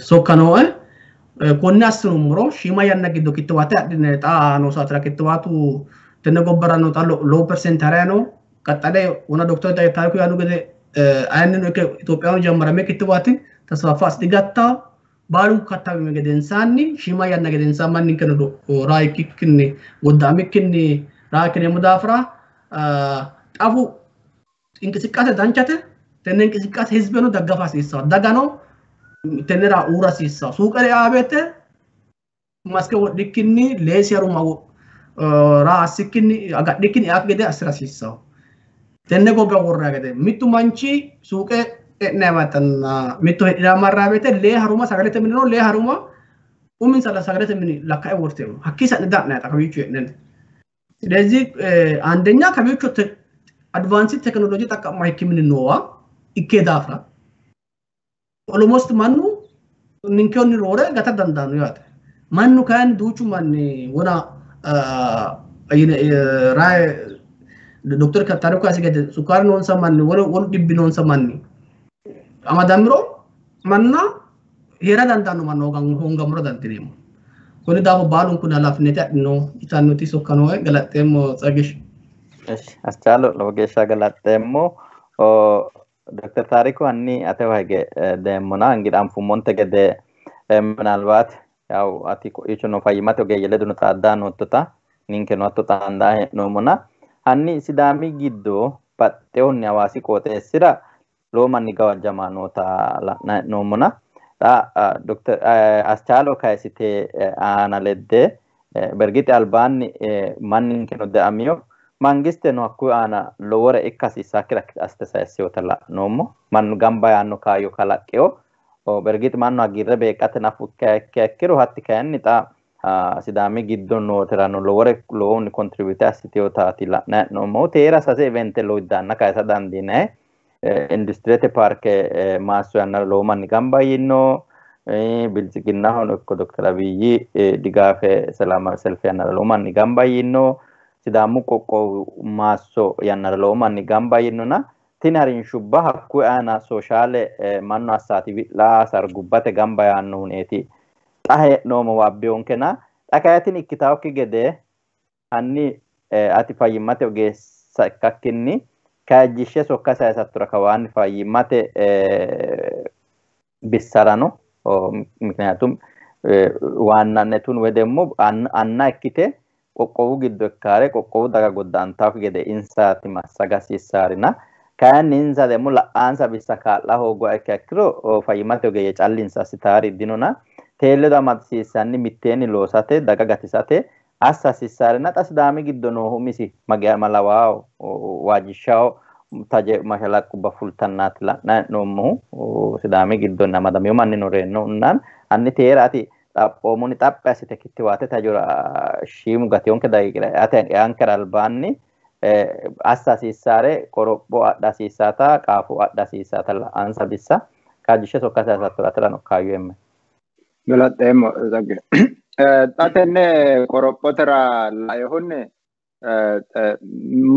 sokka nooe. Konne assinummoro shiima yanna giddo kittiwaate adhine xa noo saatira kittiwaatu tenne gobbara no xa lowo percent harayi no qaxxale wona doktor Taariku yaanno gede ayinnino ikke Itophiyaho jammarame kittiwaati tasfaffa as digattawo baalunku kattamimi gedensaanni shiima yanna gedensaanni manninkeno raa ikkikkinni godda'amikkinni raa ikkineemmo daafira xafu inqisiqqaase danchate tenne inqisiqqaase hizbeno daggafa hasiissawo dagano tennera uurra hasiissawo suuqere aabete maske wodhikkinni leesi haruma raa assikkinni agadhikkinni e'akki gede assira hasiissawo tenne gobba worraa gede mittu manchi suuqe e'naayi mittu hidhinaa marraa beete lee haruma sagalete minino lee haruma uminsa sagalete mini lakka'e worte no hakkii sa'ne da'nayi xa kawiicho hee'nenni. ስለዚህ አንደኛ kawiicho advanced technology xaqqa'ma hikkiminni noowa ikke daafira almost mannu ninkehunni roore gata dandaanno yaate. Mannu kayinni duuchu manni wona raye doktor Taariku asi gede sukkaare noonsa manni wolu dhibbi noonsa manni amadamiro manna heera dandaanno manna hoongammora dandiineemmo. Konni daafo baalunkunni ኃላፊነት adhino yitannoti sokka nooe galaxxeemmo Tsagish. Aschalo lowo geeshsha galaxxeemmo. Doktor Taariku hanni atewa hige deemmona እንግዲህ anfummonte gede ምናልባት ያው ati ko'iicho fayyimmate ogeeyye ledo xaaddaa noottota ninkeno hatto xaandaa hee'noommona hanni Sidaami giddo baxxehunni Hawaasi qooxeessira lowo manni gawajjamaa noota la'nanni hee'noommona xa doktor Aschalo kayisite aana ledde bergixi albaanni manninkeno deamino mangisteno hakkuyi aana lowore ikka hasiissakkire assite sayissewota la'noommo mannu gamba yaanno kaayyo kalaqqewo bergixi mannu hagiirre beeqqate nafu ikkiha ikkiro hatti kayinni xa Sidaami giddo nootirano lowore lowohunni contribute assitewotaati la'nanni hee'noommohu teera sase evente lowiddaanna kayisa dandiinayi industirete paarke maasso yannara lowo manni gamba yiino biltsiginnahono ikko doktor Abiyyi digaafe selaamawi selfe yannara lowo manni gamba yiino Sidaamu qoqqowu maasso yannara lowo manni gamba yiinona Tini harinshubba hakkuyi aana sooshaale mannu assaati wi'la sargubbate gamba yaannohuneeti xa hee'noommowa abbiyonkena xa kayi tini ikkitaakki gede hanni ati fayyimmate ogeessa ikkakkinni kaajjishshe sokka sayisattora kawaanni fayyimmate bissarano ምክንያቱም ዋናነቱን ወይ ደግሞ anna ikkite qoqqowu giddo ikkaare qoqqowu daga goddantaakki gede insaati massaga hasiissaarina kayinni insa ደግሞ la'ansa bissa kaa'la hoogguha ikkiha ikkiro fayyimmate ogeeyye callinsa assitaari dinona tee ledo amadisiissanni mitteenni loosate daga gatisate assa hasiissaarina xa Sidaami giddo noohu umisi malawaawo waajjishshawo taje mashalaqqubba fultannaati la'nanni hee'noommohu Sidaami giddonni amadamino mannino reyinohunna hanni teera ati xaphoomunni xaphi assite kittiwaate tajora shiimu gateyonke daqiiqira eate eankera albaanni assa hasiissaare qoropho adha hasiissaata qaafo adha hasiissaata la'ansa bissa kaajjishshe sokka sayisattora aterano kaayyo eemme. Galaxxeemmo Tsagge. Xa tenne qorophotera lainohunni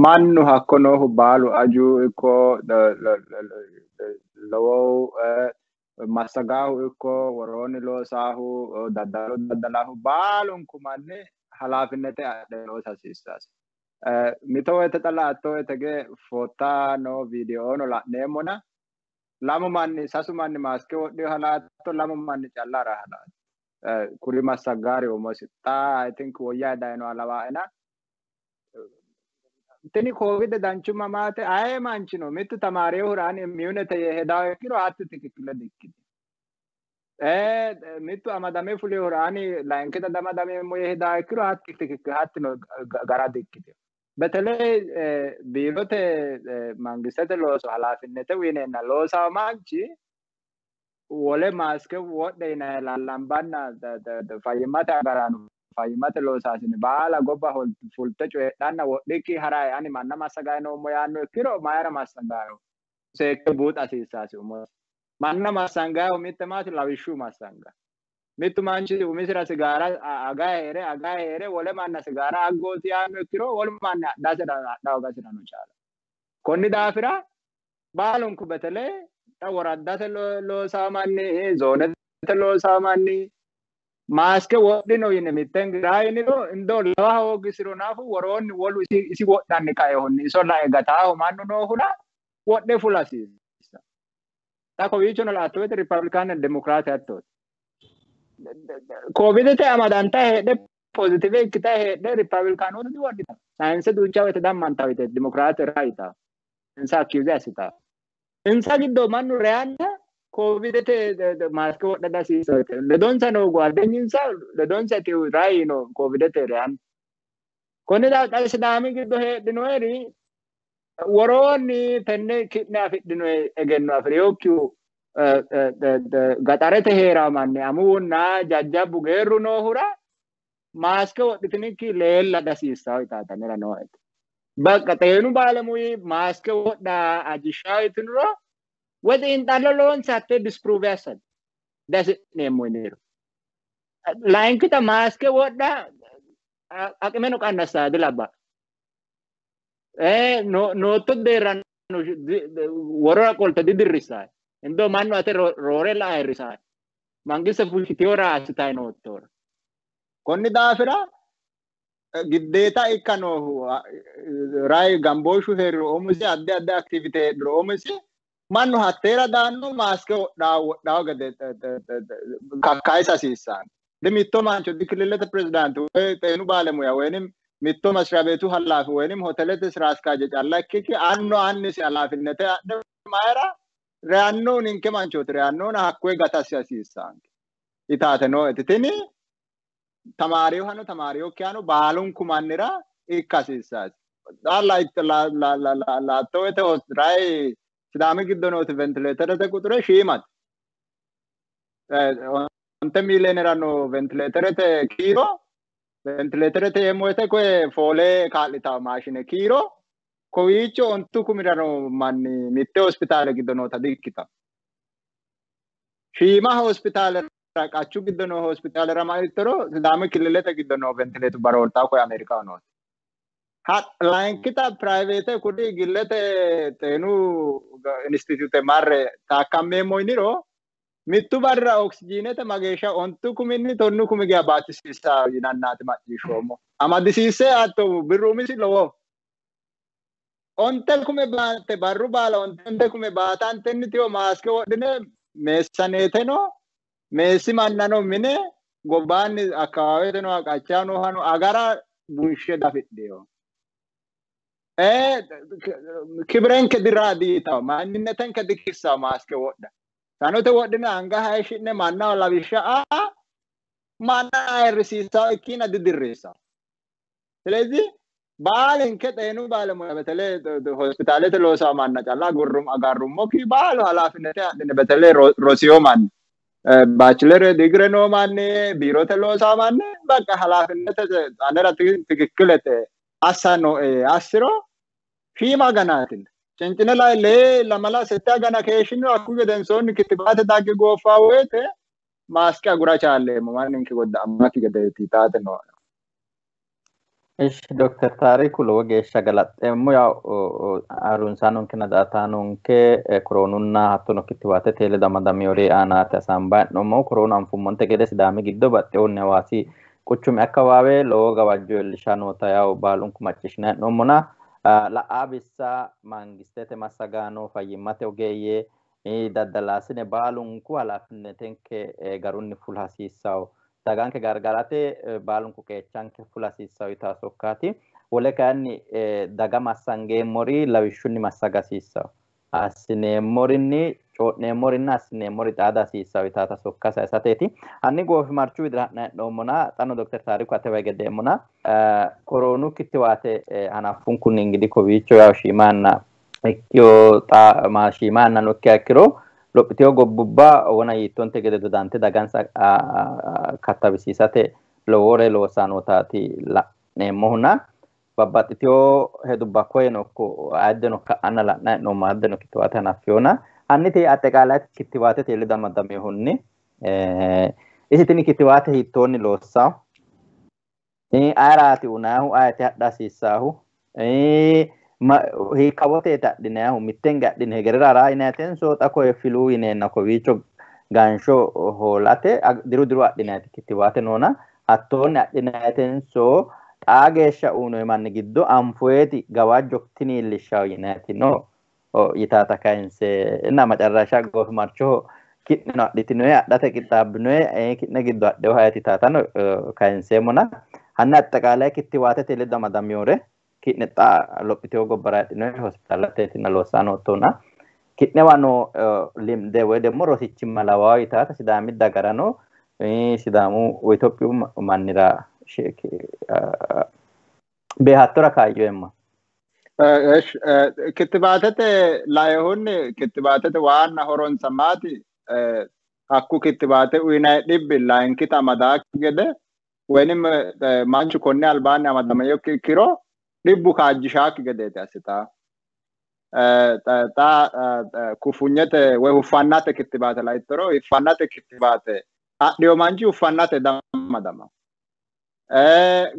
mannu hakko noohu baalu aju ikko lowohu massagaahu ikko woroonni loosaahu daddalo daddalaahu baalunku manni halaafinnete adhe loosa hasiissaasi. Mito woyite xa la'atto woyite ge fotta no viidiyoono la'neemmona lamu manni sasu manni maaske wodhiyoha la'atto lamu manni calla haraha la'atto. Kuri massagaari umosi xa I think woyyayi dayinoha lawaena tini koovide danchumma maate aye manchino mittu tamaarehura ani immunete yee hedawo ikkiro hatti tikikkile dikkitino. Mittu amadame fulihura ani layinkita damadameemmo yee hedawo ikkiro hatti tikikkile hattino gara dikkitino. Beteley biirote mangistete looso halaafinnete uyineenna loosawo manchi wole maaske wodhe yinayi lallambanna fayyimmate agaraano fayyimmate loosaasine baala gobba fulte coyidhanna wodhikki harayi ani manna massagayi noommo yaanno ikkiro mayira massagayo seekke buuxa hasiissaasi umosi. Manna massangayihu mitte maati lawishshu massanga. Mittu manchi umisira sigaara agayi heere agayi heere wole manna sigaara aggooti yaanno ikkiro wolu manni adhasira adha hoogasirano chaala. Konni daafira baalunku beteley xa woraddate loosawo manni zoonete loosawo manni maaske wodhino yine mitten raa yiniro indo lawa hoogisiro nafu woroonni wolu isi wodhanni kaehunni iso lae gataaho mannu noohura wodhe fula hasiissa. Xa kowiichono la'atto woyite ripablikaane demokiraate hattooti. Koovidete amadanta heedhe pozitive ikkita heedhe ripablikaanootu diwodhita. Sayinse duucha woyite dammanta woyite demokiraate raa yitawo. Insa akkiuze assitawo. Insa giddo mannu reyanna koovidete maaske wodha dihasiissawo. Ledonsa noo guaddenyinsa ledonsa raa yiino koovidete reyanna. Konni daafira Sidaami giddo heedhinoyeri woroonni tenne ki'ne afidhinoyi egenno afi'rinokkihu gaxarete heerawo manni amuwunna jajjabbu geerru noohura maaske wodhitinikki leella dihasiissawo yitaati anera nooeti. Bakka xeenu baalemuyi maaske wodha ajishshawo yitiniro woy xiinxallo loonse hatte disprove assate dihasi'neemmo yiniro. Layinkita maaske wodha aqimeno qannassawo dilabbawo. Nootto deerrano worora qolte didirrissawo. Indo mannu ate roore ayirrisawo. Mangiste fushshiteyora assitayi noottora. Konni daafira giddeeta ikka noohu rayi gambooshshu heeriro umisi addi addi aktivite heedhuro umisi mannu hatteera daanno maaske wodhawo wodhawo gede kakkayisa hasiissanno. Di mitto mancho di kililete pirezidaanti woy xeenu baalemuya woynim mitto masriya beetu halaafi woynim hotelete sira askaaje calla ikkikki annu annisi halaafinnete adhe mayira reyannohu ninke manchooti reyannohuna hakkoye gatasi hasiissanke yitaate nooeti. Tini tamaariyohano tamaariyokkihano baalunku mannira ikka hasiissaasi. Xa la'atto woyite rayi Sidaami giddo nooti ventileeterete quxure shiimate. 9 miiliyoonera noo ventileeterete kiiro ventileeterete yeemmo woyite koye foole kaa'litawo maashine kiiro kowiicho 9,000 noo manni mitte hospitaale giddo noota di''ikkitawo. Shiima hospitaalera qachu giddo noo hospitaalera ma ittoro Sidaami kililete giddo noo ventileetubba roortawo koye Ameerikaho nooti. Layinkita private kuri gillete xeenu institute marre taakkammeemmo yiniro mittu barra oksijiinete mageeshsha 9,000 10,000 geya baatisiissa yinannaati macciishshoommo. Amadisiisse hatto birru umisi lowo. 9,000 baate barru baala 9,000 baatantenni tiyo maaske wodhine meessaneeteno meessi mannano mine gobbaanni akkawaaweteno qachaho noohano agara bunshe dafidheyo. Kibirenke diraa diitawo manninnetenke dikissawo maaske wodha. Sanote wodhine anga hayishshi'ne mannaho lawishsha aa manna ayirrisiissawo ikkiina didirriissawo. Silezi baalinke xeenu baalemuya betele hospitaalete loosawo manna calla agarrummokki baalu halaafinete adhine betele rosiyo manni baachilere digire noo manni biirote loosawo manni bakka halaafinete anera tikikkilete assa nooe assiro shiima aganaatina. Cincine lai lee lamala sette agana keeshshino hakku gedensoonni kittibaate dagge gooffa woyte maaske agura chaalleemmo manninke godda'ammakki gedeeti taate nooe. Ishi Dr. Taariku lowo geeshsha galaxxeemmo yaw harunsaanonkenna daa''ataanonke koroonunna hattono kittibaatete ledo amadamewore aanaati hasaambayi hee'noommohu. Koroonu anfummonte gede Sidaami giddo baxxehunni Hawaasi quchumi akkawaawe lowo gawajjo iillisha noota yaw baalunku macciishshinayi hee'noommona la'aa bissa mangistete massagaano fayyimmate ogeeyye daddalaasine baalunku halaafinetenke garunni fula hasiissawo. Daganke gargarate baalunku qeechanke fula hasiissawo yitawo sokkaati. Wole kayinni daga massangeemmori lawishshunni massaga hasiissawo. Assineemmorinni co'neemmorinna assineemmori xaada hasiissawo yitaata sokka sayisateeti. Hanni goofimarchu widira ha'nayi hee'noommona xano Dr. Taariku atewa hige deemmona koroonu kittiwaate hanaffunkunni ingidihi kowiicho yaw shiima yanna ikkiyo xa shiima yannano ikkiha ikkiro lophiteyo gobbubba wona yiittonte gede dodante dagansa kattabisiisate lowore loossa nootaati la'neemmohuna babbaxxiteyo hedubba koyeno ikko ayiddeno ka'anna la'nayi hee'noommo ayiddeno kittiwaate hanaffeyona hanni tee axeqaalay kittiwaatete ledo amadamehunni isi tini kittiwaate hiittoonni loossawo? Ayeraati uyinayihu? Ayeeti adha hasiissaahu? Hiikkawoteeti adhinayihu? Mittenge adhine hegerera haraa yinayitenso xa koye filuu yineenna kowiicho gansho hoolate diru diru adhinayiti kittiwaate noona hattoonni adhinayitenso xaa geeshsha uyinoyi manni giddo anfoyeeti gawajjo tini iillishshawo yinayiti no yitaata kayinse inna macarrasha goofimarchoho ki'neno adhitinoye adhate qixxaabbinoye ki'ne giddo adhewo hayeti yitaatano kayinseemmona hanni axeqaalay kittiwaatete ledo amadamewore ki'ne xa lophiteyo gobbara heedhinoye hospitaalateetinna loossaa noottona ki'newa noo limde woy demmo rosichimma lawawo yitaata Sidaami dagarano Sidaamu woy Itophiyu mannira beehattora kaayyo eemma. Kittibaatete laehunni kittibaatete waanna horonsa maati? Hakku kittibaate uyinayi dhibbi layinkita amadaakki gede woynim manchu konne albaanni amadameyokki ikkiro dhibbu kaajjishaakki gedeeti assitaa. Xa kufunyete woy huffannate kittibaate laittoro huffannate kittibaate adhiyo manchi huffannate damadama.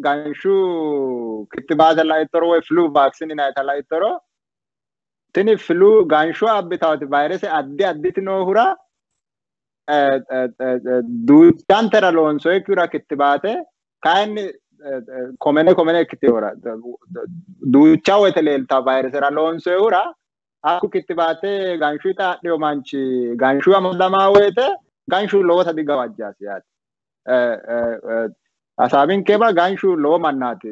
Ganshu kittibaate laittoro woy flu vaccine yinayita laittoro tini flu ganshu abbitawoti vayrese addi additi noohura duuchantera loonsoyikkihura kittibaate kayinni komene komene ikkitehura duucha woyte leeltawo vayresera loonsoyihura hakku kittibaate ganshu adhiyo manchi ganshu amadamaa woyte ganshu lowota digawajjaasi yaate. Hasaabinkeba ganshu lowo mannaati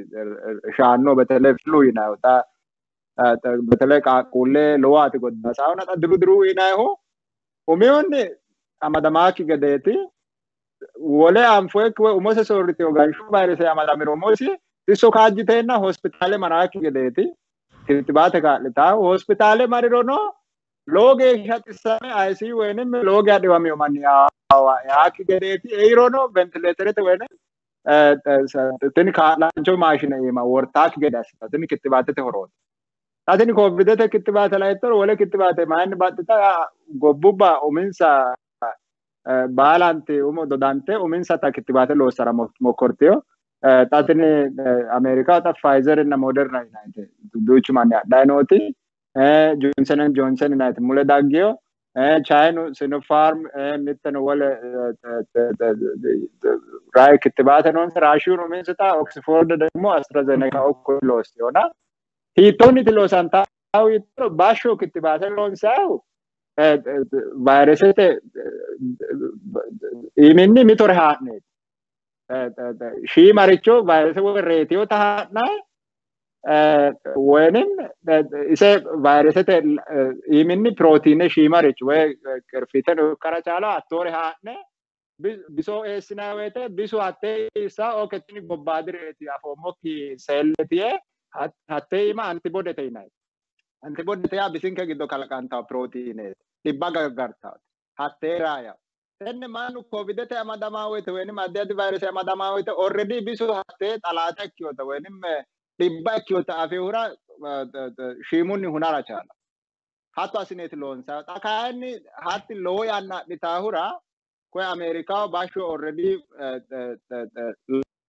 shaanno betele flu yinayihu xa betele qaaqquulle lowoati goddasaawona xa diru diru yinayihu umihunni amadamaakki gedeeti wole anfoyikki woy umose soorriteyo ganshu vayrese amadamiro umosi xisso kaajjiteenna hospitaale maraakki gedeeti kittibaate kaa'litaahu hospitaale marirono lowo geeshsha xissame ICU woynim lowo geeshsha dhiwamiyo manni yaakki gedeeti eirono ventileeterete woynim tini kaa'laancho maashine iima wortaakki gede assita tini kittibaatete horooti. Xa tini koovidete kittibaate laittoro wole kittibaate mayinni baxxita gobbubba uminsa baalanti umo dodante uminsata kittibaate loossara mokkortiyo. Xa tini Ameerikaho xa Pfizer inna Moderna yinannite duuchu manni adhayi nooti, Johnson and Johnson yinanniti mule daggino, Chayinu Sinopharm mitteno wole rayi kittibaate noonsa, Raashiyuno uminsata Oxford ደግሞ AstraZeneca kuri loossinona. Hiittoonniti loosantahu yittoro bashsho kittibaate loonsayihu vayiresete iiminni mitore haa'neeti. Shiimaricho vayirese woyi reetiyota haa'nayi woynim ise vayiresete iiminni pirootiine shiimaricho woyi qirfiteno ikkara chaala hattoore haa'ne biso eessinayi woyite bisu hattee issa okay tini gobbaadireeti afoommokki seelleeti yee hattee iima antibodete yinayi. Antibodete yaa bisinke giddo kalaqantawo pirootiineeti dhibba gargartawote hattee raaya. Tenne mannu covidete amadamaa woyite woynim addi addi vayirese amadamaa woyite already bisu hattee xalaata ikkiyota woynim dhibba ikkiyota afihura shiimunni hunara chaala. Hatto assineeti loonsayi. Xa kayinni hatti lowo yanna adhitaahura koye Ameerikaho bashsho already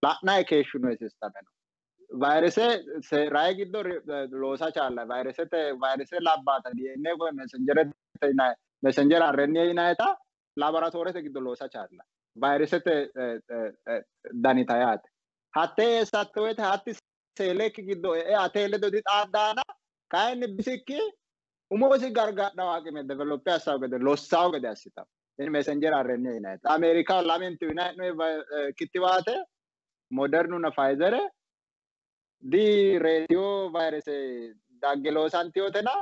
la'nayi keeshshinoyi sisteme no. Vayirese rayi giddo loosa chaalla. Vayiresete vayirese labbaata DNA koye messengerete yinayi messenger RNA yinayita laboratoorete giddo loosa chaalla. Vayiresete danita yaate. Hattee eessatto woyite hatti seelekki giddo e'e atee ledo dixaaddaana kayinni bisikki umosi gargadhawo aqime develop assawo gede lossawo gede assitawo. Tini messenger RNA yinayita. Ameerikaho lamenti uyinayi kittiwaate Modernunna Pfizere di reetiyo vayirese dagge loosantiyotena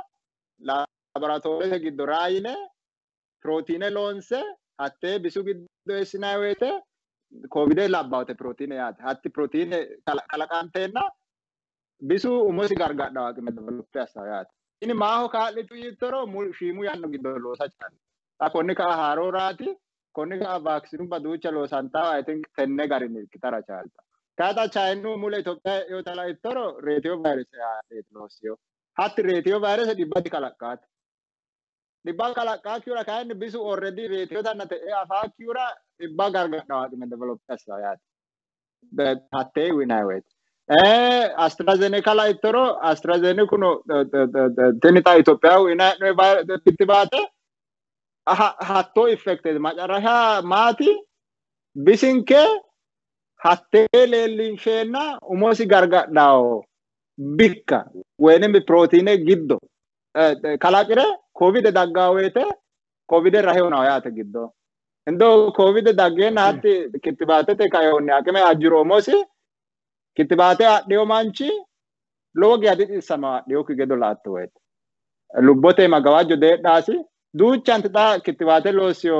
laboratoorete giddo raayine pirootiine loonse hattee bisu giddo eessinayi woyite coovide labbawote pirootiine yaate. Hatti pirootiine kalaqanteenna bisu umosi gargadhawo aqime develop assawo yaate. Tini maaho kaa'litu yittoro shiimu yanna giddo loosa chaalla. Xa konni ka'a haarooraati konni ka'a vaakisinubba duucha loosantawo I think tenne garinni ikkitara chaalta. Kayi xa Chayinu mule Itophiya e'inota laittoro reetiyo vayirese haadheeti loossiyo. Hatti reetiyo vayirese dhibba dikalaqqaate. Dhibba kalaqqaakkihura kayinni bisu already reetiyotanna te'ee afaakkihura dhibba gargadhawo aqime develop assawo yaate. Hattee uyinayi woyite. AstraZeneca laittoro AstraZenecuno tini xa Itophiyaho uyinayi hee'noyi kittibaate hattoo effected macarasha maati bisinke hattee leellinsheenna umosi gargadhawo bikka woynim pirootiine giddo kalaqire coovide daggawo woyite coovide rahe hunawo yaate giddo. Indo coovide daggeenna hatti kittibaatete kayoonni aqime ajjiro umosi kittibaate adhiyo manchi lowo geya dixissamawo adhiyokki gedo la"atto woyite. Lubbote iima gawajjo deedhaasi duuchanti xa kittibaate loossiyo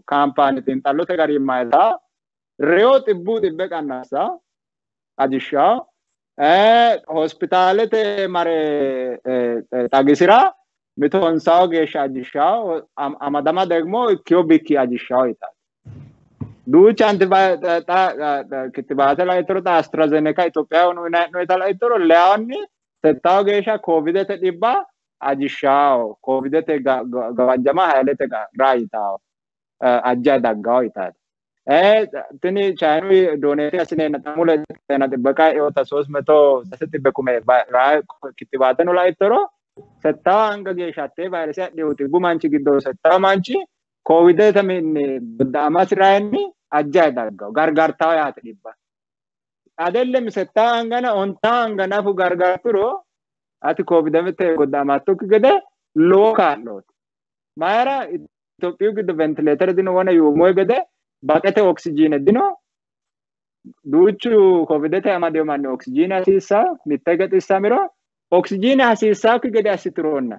kaampaani xiinxallote garinni mayitawo reyo xibbuu xibbe qannassawo ajishshawo hospitaalete mare xagisira mito honsawo geeshsha ajishshawo amadama ደግሞ ikkiyo bikki ajishshawo yitawo. Duuchanti xa kittibaate laittoro xa AstraZeneca Itophiyaho uyinayi hee'noyita laittoro leyawunni settawo geeshsha covidete dhibba ajishshawo covidete gawajjama hayilete raa yitawo ajjayi daggawo yitawo. Tini Chayinu donate assineenna xa mule ጤና ጥበቃ e'ota ሶስት መቶ sase xibbe kume kittibaateno laittoro settawo anga geeshsha hattee vayirese adhihu xibbu manchi giddo settawo manchi covidete minni godda'amasi rayinni ajjayi daggawo gargartawo yaate dhibba. Adellem settawo angana ontawo anga nafu gargarturo ati covidete godda'amattokki gede lowo kaa'looti. Mayira Itophiyu giddo ventileetere dino wona yuummoyi gede baqete oksijiine dino. Duuchu covidete amadiyo manni oksijiine hasiissawo mitte hige xissamiro oksijiine hasiissawokki gede assituronna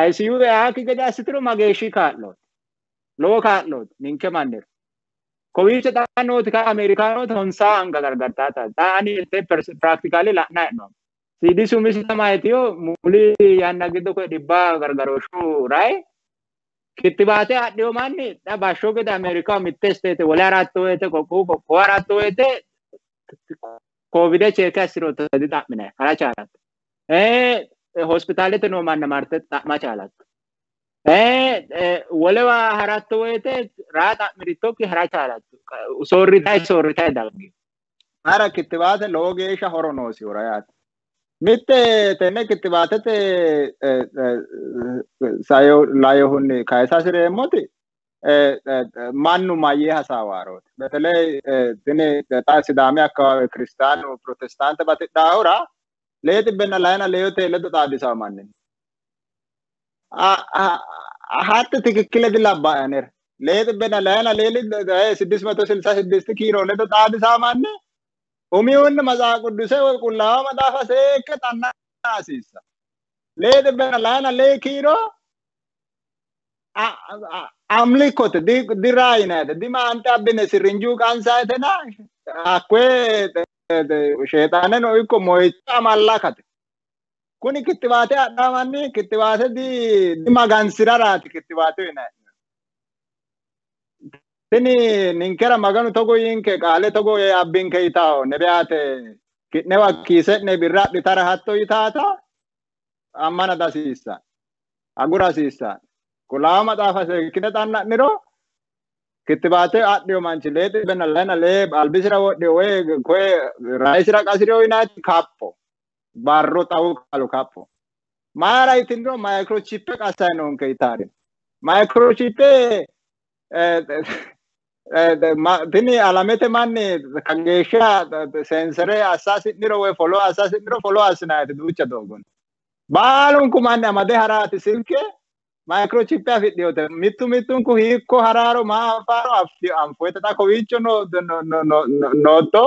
ICU eaakki gede assituro mageeshshi kaa'looti. Lowo kaa'looti ninke mannira. Kowiicho xa nooti ka Ameerikaanooti honsaa anga gargartaata. Xa ani practically la'nayi hee'noommo. CDC umisi mayitiyo muli yanna giddo koye dhibba gargarooshshu rayi kittibaate adhiyo manni xa bashsho gede Ameerikaho mitte state wole haratto woyite qoqqowu qoqqowo haratto woyite coovide cheeke assirootto dixa'minayi hara chaalatto. Hospitaalete noo manna marte xa'ma chaalatto. Wolewa haratto woyite raa xa'mirittokki hara chaalatto. Soorritayi soorritayi daggino. Mayira kittibaate lowo geeshsha horo noosihura yaate. Mitte tenne kittibaatete lainohunni kayisa hasireemmoti mannu mayyee hasaawaarooti. Beteley tini xa Sidaami akkawawe kiristaanu protestaante batidhaahura 254 ledo xaadisawo manni. Hatti tikikkile dilabbaae anera. 244 666 kiiro ledo xaadisawo manni umihunni Maxaafa Qidduuse woy Qullaawa Maxaafa seekke xanna hasiissa. 244 kiiro amlikote diraa yinayite dimaante abbine sirrinjuu qansayitena hakkoye sheexaaneno ikko moyicho amallakate. Kuni kittibaate adhaa manni kittibaate dimagansiraraati kittibaate yinayi. Tini ninkera Maganu togo yiinke qaale togo yee abbinke yitawo nebiyaate ki'newa kiise'ne birra adhitara hatto yitaata ammana dasiissa agura hasiissa. Qullaawa Maxaafa seekkine xanna'niro kittibaate adhiyo manchi 244 albisira wodhiyo woy koye raisira qasiriyo yinayti kapho barro xawu qaalu kapho. Mayira yitiniro microchippe qassayi noonke yitaari. Microchippe tini alamete manni kageeshsha sensere assa hasi'niro woy folo assa hasi'niro folo assinayite duucha doogonni. Baalunku manni amade haraati silke microchippe afidhinote. Mittu mittunku hiikko haraaro maa afaaro anfoyite. Xa kowiicho nootto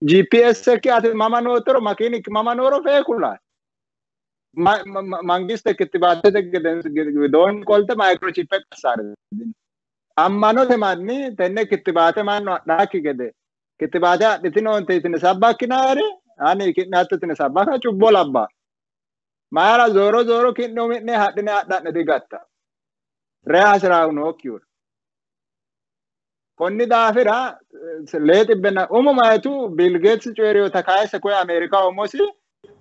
GPS ki ati mama noottoro makiinikki mama nooro fee kulaati. Mangiste kittibaatete widoonni qolte microchippe qassaare. Ammanote manni tenne kittibaate mannu adhaakki gede kittibaate adhitinoonte yitine sabbakkinayeri ani ki'ne hatto yitine sabbaka cubbo labbaa. Mayira zooro zooro ki'ne umi'ne hadhine adha'ne digatta. Reya hasiraahu nookkihura. Konni daafira 200 umo mayitu Bill Gates coyi'riyota kayise koye Ameerikaho umosi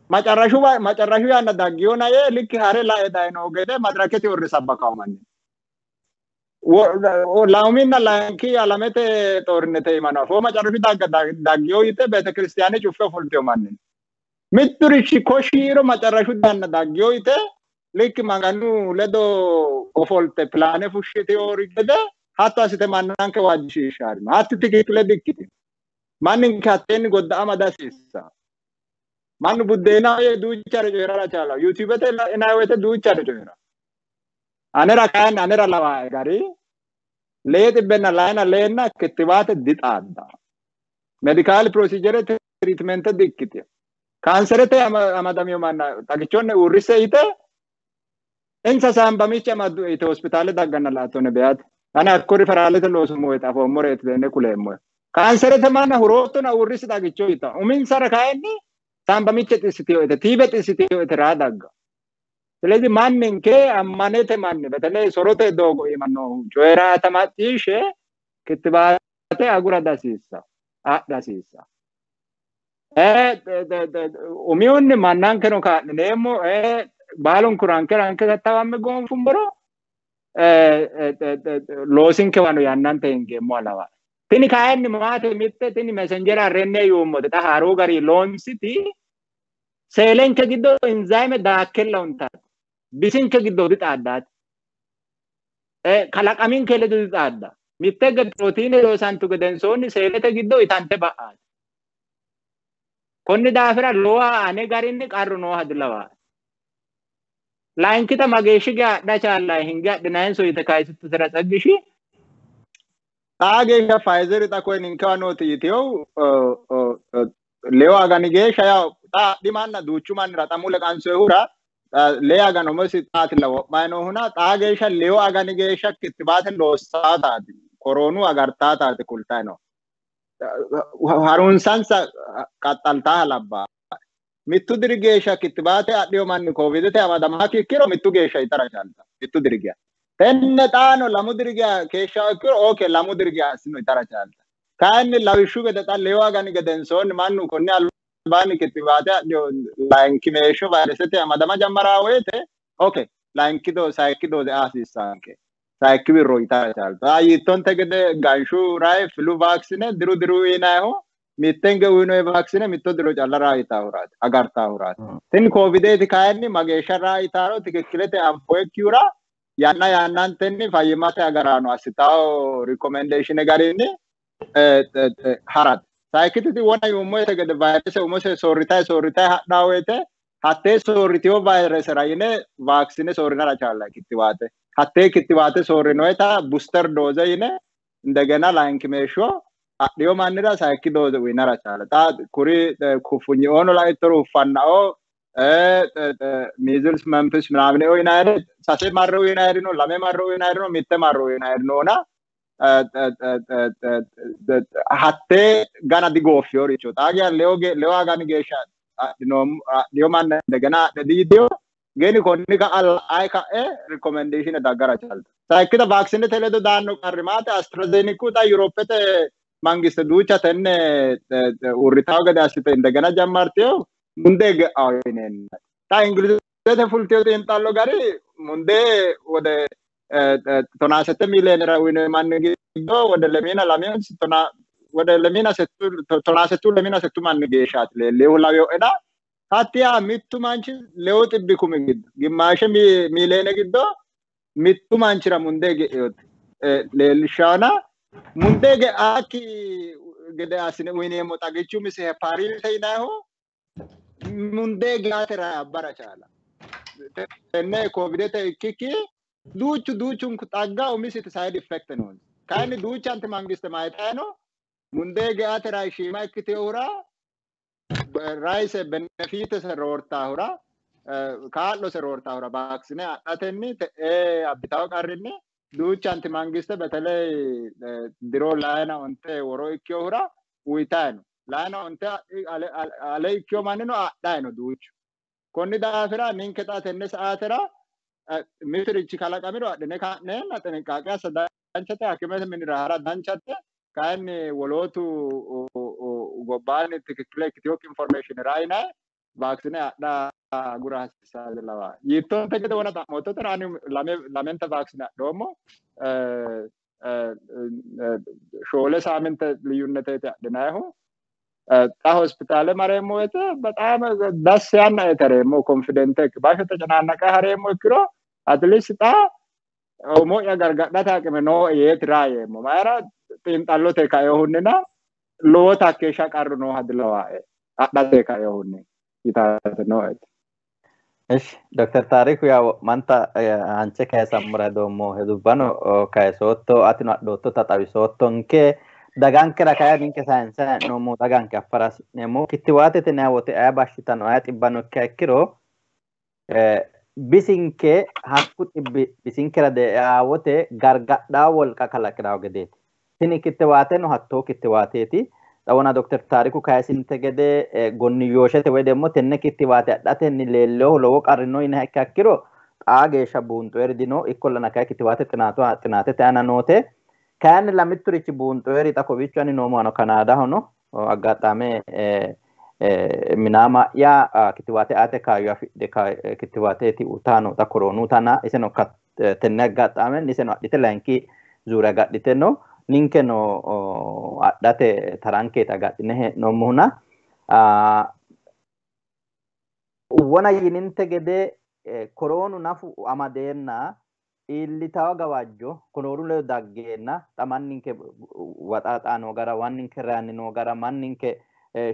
macarrashu yanna daggiyona yee likki hare lae dayino gede madirakete uurre sabbakawo manni. Lauminna layinki alamete xoorinete iima no afoo macarrashu dagga daggiyo yite beetekiristiyaane cuffe ofoltiyo manni. Mitturichi koshiiro macarrashu yanna daggiyo yite likki Maganu ledo ofolte pilaane fushshitiyori gede hatto assite mannanke waajjishiishshaari. Hatti tikikkile dikkitino. Manninke hatteenni godda'ama dihasiissa. Mannu buddeenaho yee duuchare coyi'rara chaalawo. YouTubete la'inanni woyite duuchare coyi'ra. Anera kayinni anera lawaae gari 244 kittibaate dixaadda. Medikaali piroosiijere tiriitimente dikkitino. Kaanserete amadamiyo manna xagichonne uurrisse yite insa saambamichi amaddu yite hospitaale dagganna la'attone beyaate. Ani hakko riferaalete loosummo woyite afoommoreeti tenne kuleemmohe. Kaanserete manna huroottona uurrisi xagicho yita. Uminsara kayinni saambamiche xissitiyo yite tiibe xissitiyo yite raa dagga. ስለዚህ manninke ammanete manni በተለይ sorote doogo iima noohu coyi'raata macciishshe kittibaate agura dihasiissa adha hasiissa. Umihunni mannankeno kaa'lineemmo baalunku ranke ranke kattawamme goonfummoro loosinkewano yannante hingeemmoha lawa. Tini kayinni maate mitte tini messenjera RNA yuummote xa haaruu gari loonsiti seelenke giddo enzyme daakkella huntaati. Bisinke giddo dixaaddaati. Kalaqaminke ledo dixaadda. Mitte pirootiine loosantu gedensoonni seelete giddo itante ba'aati. Konni daafira lowa ane garinni qarru nooha dilawaae. Layinkita mageeshshi geya adha chaallayi hinge adhinayinso yite kayisittosera Tsaggishi. Xaa geeshsha Pfizeri xa koye ninkewa nooti yiteyo 6 agani geeshsha yaw xa adhi manna duuchu mannira xa mule qansoyihura 6 agani umosi xaatilla wo'mayi noohuna xaa geeshsha 6 agani geeshsha kittibaate loossaataati koroonu agartaataati kultayi no. Harunsansa qaxxaltaaha labbaa. Mittu diri geeshsha kittibaate adhiyo manni koovidete amadamaakki ikkiro mittu geeshsha yitara chaalta. Mittu diri geya. Tenne xaano 2 diri geya keeshshaho ikkiro okay 2 diri geya assino yitara chaalta. Kayinni lawishshu gede xa 6 agani gedensoonni mannu konni albaanni kittibaate adhiyo layinkimeeshsho vayiresete amadama jammaraa woyite okay layinki dooze sayikki dooze aa hasiissaanke. Sayikki wirro yitara chaalta. Xa yiittonte gede ganshu rayi flu vaaksine diru diru uyinayihu Mittenge uyinoyi vaaksine mitto diro calla raayitaahuraati agartaahuraati. Tini koovideeti kayinni mageeshsha raayitaaro tikikkilete anfoyikkihura yanna yannantenni fayyimmate agaraano assitawo rikomendeeshine garinni harate. Sayikkititi wona yuummoyte gede vayrese umose soorritayi soorritayi hadhaa woyte hattee soorritiyo vayresera yine vaaksine soorrinara chaalla kittiwaate. Hattee kittiwaate soorrinoyta buster dooze yine indegena layinkimeeshsho adhiyo mannira sayikki dooze uyinara chaala. Xa kuri kuffunyi'oono laittoro huffannao measles mumps ምናምን uyinayiri sase marro uyinayiri no, lame marro uyinayiri no, mitte marro uyinayiri noona hattee gana digooffiyoricho. Xaa geya leyo agani geeshsha adhiyo manna indegena adhe diyidiyo geni konni ka'a la'ayi ka'e rikomendeeshine daggara chalta. Sayikkita vaakisinete ledo daanno qarri maati? AstraZeneca xa Yuropete mangiste duucha tenne uurritawo gede assite indegena jammartiyo mundee ge'awo yineenna. Xa Ingilizete fultiyo xiinxallo gari mundee wode 17 miiliyoonera uyinoyi manni giddo wode lemiina lame tona wode lemiina settu tonaa settu lemiina settu manni geeshshaati leellihu laweyoena. Hatti yaa mittu manchi 600,000 giddo gimmaashe miiliyoone giddo mittu manchira mundee ge'eyoti leellishshaana. Mundee ge'aakki gede assine uyineemmo xagichu mise heparinite yinayihu mundee ge'ate abbara chaala. Tenne koovidete ikkikki duuchu duuchunku xagga umisiti side effect noonsa. Kayinni duuchanti mangiste mayitayi no mundee ge'ate rayi shiima ikkiteyohura rayise benefiitese roortaahura kaa'lose roortaahura vaaksine adhatenni te'ee abbitawo qarrinni duuchanti mangiste beteley diro layina onte woro ikkiyohura uyitayi no. Layina onte ale ikkiyo mannino adhayi no duuchu. Konni daafira ninke xa tenne sa'aatera mitirichi kalaqamiro adhine ka'neenna xiniqaaqe assa danchate, hakimete minira hara danchate. Kayinni wolootu gobbaanni tikikkile ikkitiyokki information raayinayi vaaksine adha agura hasiissaate lawaa. Yiittonte gede wona xa'moottotera ani lamenta vaaksine adhoommo. 4 saaminte liyyunneteeti adhinayihu. Xa hospitaale mareemmo woyte በጣም ደስ ያናዬ tareemmo konfidente ikke basho ተጨናነቀ hareemmo ikkiro at least xa umo'ya gargadhate aqime nooe yeeti raayeemmo. Mayira xiinxallote kaeyohunnina lowo takkeeshsha qarru nooha dilawaae adhate kaeyohunni yitaate nooeti. እሺ ዶክተር ታሪኩ ያው wo'manta hanche kayisammora hedoommo hedubbano kayisootto atino adhoottota xawisoottonke. Dagankera kayi ninke sayinse hee'noommo daganke affara hasi'neemmo. Kittiwaatete yinayi wote aye bashshitano aye xibbano ikkiha ikkiro bisinke hakku xibbi bisinkera dee'a wote gargadhaa wolqa kalaqirawo gedeeti. Tini kittiwaateno hattoo kittiwaateeti. Xawona ዶክተር ታሪኩ kayisinte gede gonniyooshete woy ደግሞ tenne kittiwaate adhatenni leelleyohu lowo qarri no yiniha ikkiha ikkiro xaa geeshsha buunxoyeri dino. Ikkollana kayi kittiwaate xinaatete aana noote. Kayinni lamitturichi buunxoyeri xa kowiicho ani noommohano Kanaadahono aggaxaame minaama'ya kittiwaate aate kaayyo afidhe kittiwaateeti utaano xa koroonu tana iseno tenne aggaxaamenni iseno adhite layinki zuure agadhite no. Ninkeno adhate tarankeeti agadhine hee'noommohuna. Wona yininte gede koroonu nafu amadeenna iillitawo gawajjo koroonu ledo daggeenna xa manninke waxaaxaa noo gara, manninke reyanni noo gara, manninke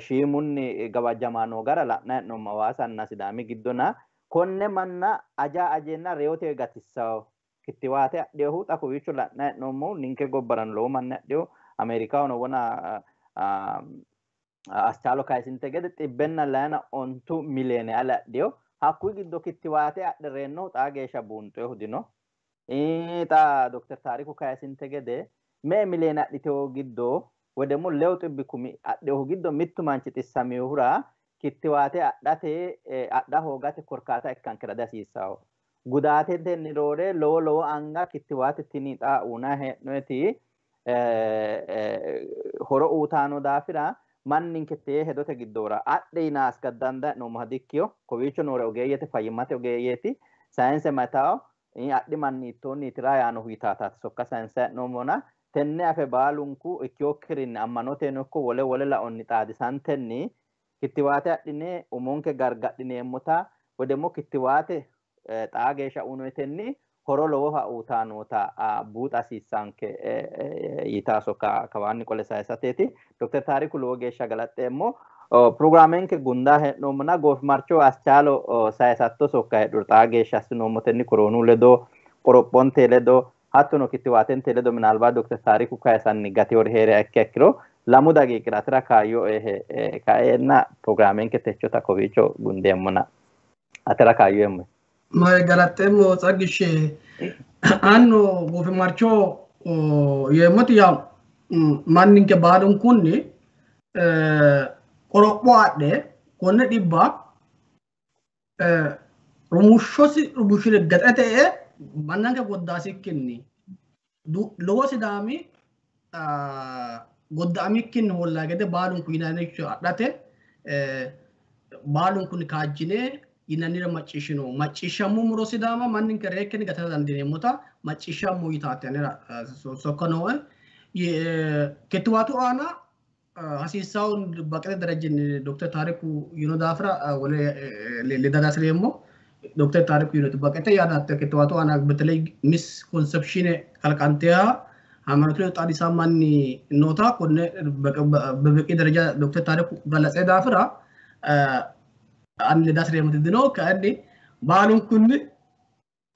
shiimunni gawajjamaa noo gara la'nayi hee'noommo Hawaasanna Sidaami giddona. Konne manna aja ajeenna reyote gatissawo kittiwaate adhiyohu xa kowiicho la'nayi hee'noommohu ninke gobbarano lowo manni adhiyo Ameerikahono wona Aschaalo kayisinte gede 109 miliyoone ale adhiyo. Hakkuyi giddo kittiwaate adhe reennohu xaa geeshsha buunxoyihu dino. Xa ዶክተር ታሪኩ kayisinte gede me''e miliyoone adhitewo giddo woy ደግሞ 600,000 adhiyohu giddo mittu manchi xissamiyohura kittiwaate adhate adha hoogate korkaata ikkankera dihasiissawo. Gudaatetenni roore lowo lowo anga kittiwaate tini xa uuna hee'noyeti horo uutaano daafira manninke tee hedote giddora adhe yina asgaddandayi hee'noommoha dikkiyo. Kowiicho noore ogeeyyete fayyimmate ogeeyyeeti sayinse mayitawo adhi manni hiittoonniitira yaanohu yitaataati sokka sayinsayi hee'noommona. Tenne afe baalunku ikkiyokkirinni ammanoteno ikko wole wole laonni xaadisantenni kittiwaate adhine umonke gargadhineemmota woy ደግሞ kittiwaate xaa geeshsha uyinoyitenni horo lowoha uyitaa noota buuxa hasiissanke yitaa sokka kawaanni qole sayisateeti. Dr. Taariku lowo geeshsha galaxxeemmo. Pirogiraamenke gunda hee'noommona goofimarcho aschaalo sayisatto sokka heedhuro xaa geeshsha assinoommotenni koroonu ledo qorophonte ledo hattono kittiwaatente ledo minaalba Dr. Taariku kayisanni gatewori hee'riha ikkiha ikkiro 2 daqiiqira atera kaayyo ehe kaeenna pirogiraamenke techota kowiicho gundeemmona atera kaayyo eemmo. Galaxxeemmo Tsaggishe anno goofimarcho yeemmoti yaa manninke baalunkunni qoropho adhe konne dhibba rumushshosi rumushshire gaxate e mannanke goddaasikkinni lowo Sidaami godda'amikkinni hollaa gede baalunku yinannicho adhate baalunkunni kaajjine yinannire macciishshino macciishshammo muro Sidaama manninke reekkinni gatata dandiineemmota macciishshammo yitaate anera sokka nooe. Kittiwaatu aana hasiissawo baqete darajinni Dr. Taariku yino daafira wole ledada hasireemmo. Dr. Taariku yinoti baqete yaadatte kittiwaatu aana በተለይ misconception kalqanteha ሃይማኖት ledo xaadisa manni noota konne በበቂ ደረጃ ዶክተር ታሪኩ ገለጸ daafira ani leda hasireemmoti dino kayinni baalunkunni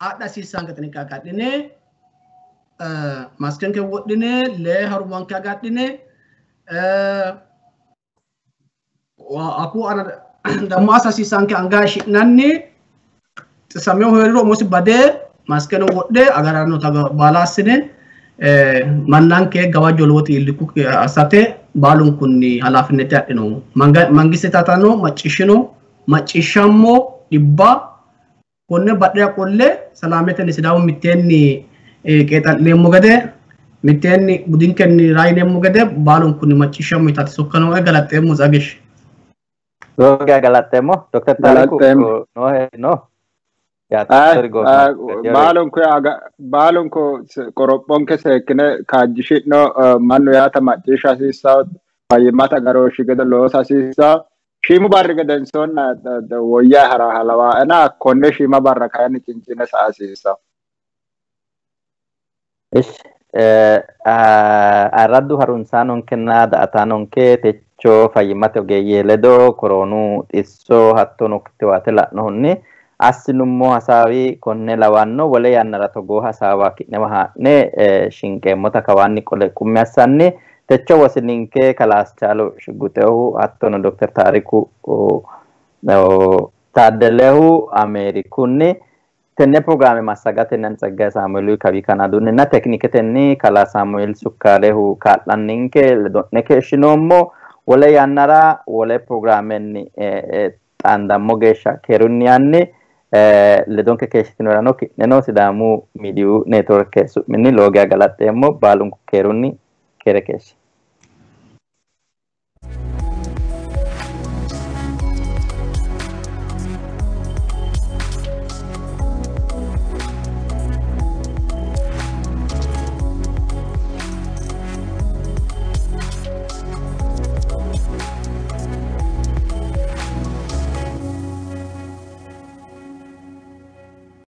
adha hasiissanke ጥንቃቄ adhine maskenke wodhine lee harumanke agadhine aku ana dammo assa hasiissanke anga hayishshi'nanni xissamewo heeriro umosi bade maskeno wodhe agarannota baala assine mannanke gawajjo lowoti iillikku assate baalunkunni halaafinnete adhino mangiste tatano macciishshino macciishshammo dhibba konne badhera qolle salaametenni Sidaamu mitteenni qeexa'lineemmo gede mitteenni budinkenni raayineemmo gede baalunkunni macciishshammo yitaate sokka nooe. Galaxxeemmo Tsagish. Lowo galaxxeemmo Dr. Taariku noohe no baalunku baalunku qorophonke seekkine kaajjishi'no mannu yaata macciishsha hasiissawo fayyimmate agarooshshi gede loosa hasiissawo shiimu barri gedensoonna woyyayi hara halawaena konne shiima barra kayinni cincine sa'a hasiissawo. Ishi ayirraddu harunsaanonkenna da"ataanonke techo fayyimmate ogeeyye ledo koroonu xisso hattono kittiwaate la'nohunni assinummo hasaawi konne lawanno wole yannara togoo hasaawa ki'newa haa'ne shinqeemmota kawaanni qole qummi assanni techo wosininke kalaa Aschaalo Shigguxehu hattono Dr. Taariku Taaddelehu Ameerikunni tenne pirogiraame massagatenni ani Tsaggaye Saamueelihu kawi Kanaadunninna tekniketenni kalaa Saamueel Sukkaalehu kaa'lanninke ledo'ne keeshshinoommo. Wole yannara wole pirogiraamenni xaandammo geeshsha keerunni yaanni ledonke keeshshitinorano ki'neno Sidaamu miidiyu neetworke su'minni lowo geeshsha galaxxeemmo. Baalunku keerunni keere keeshshe.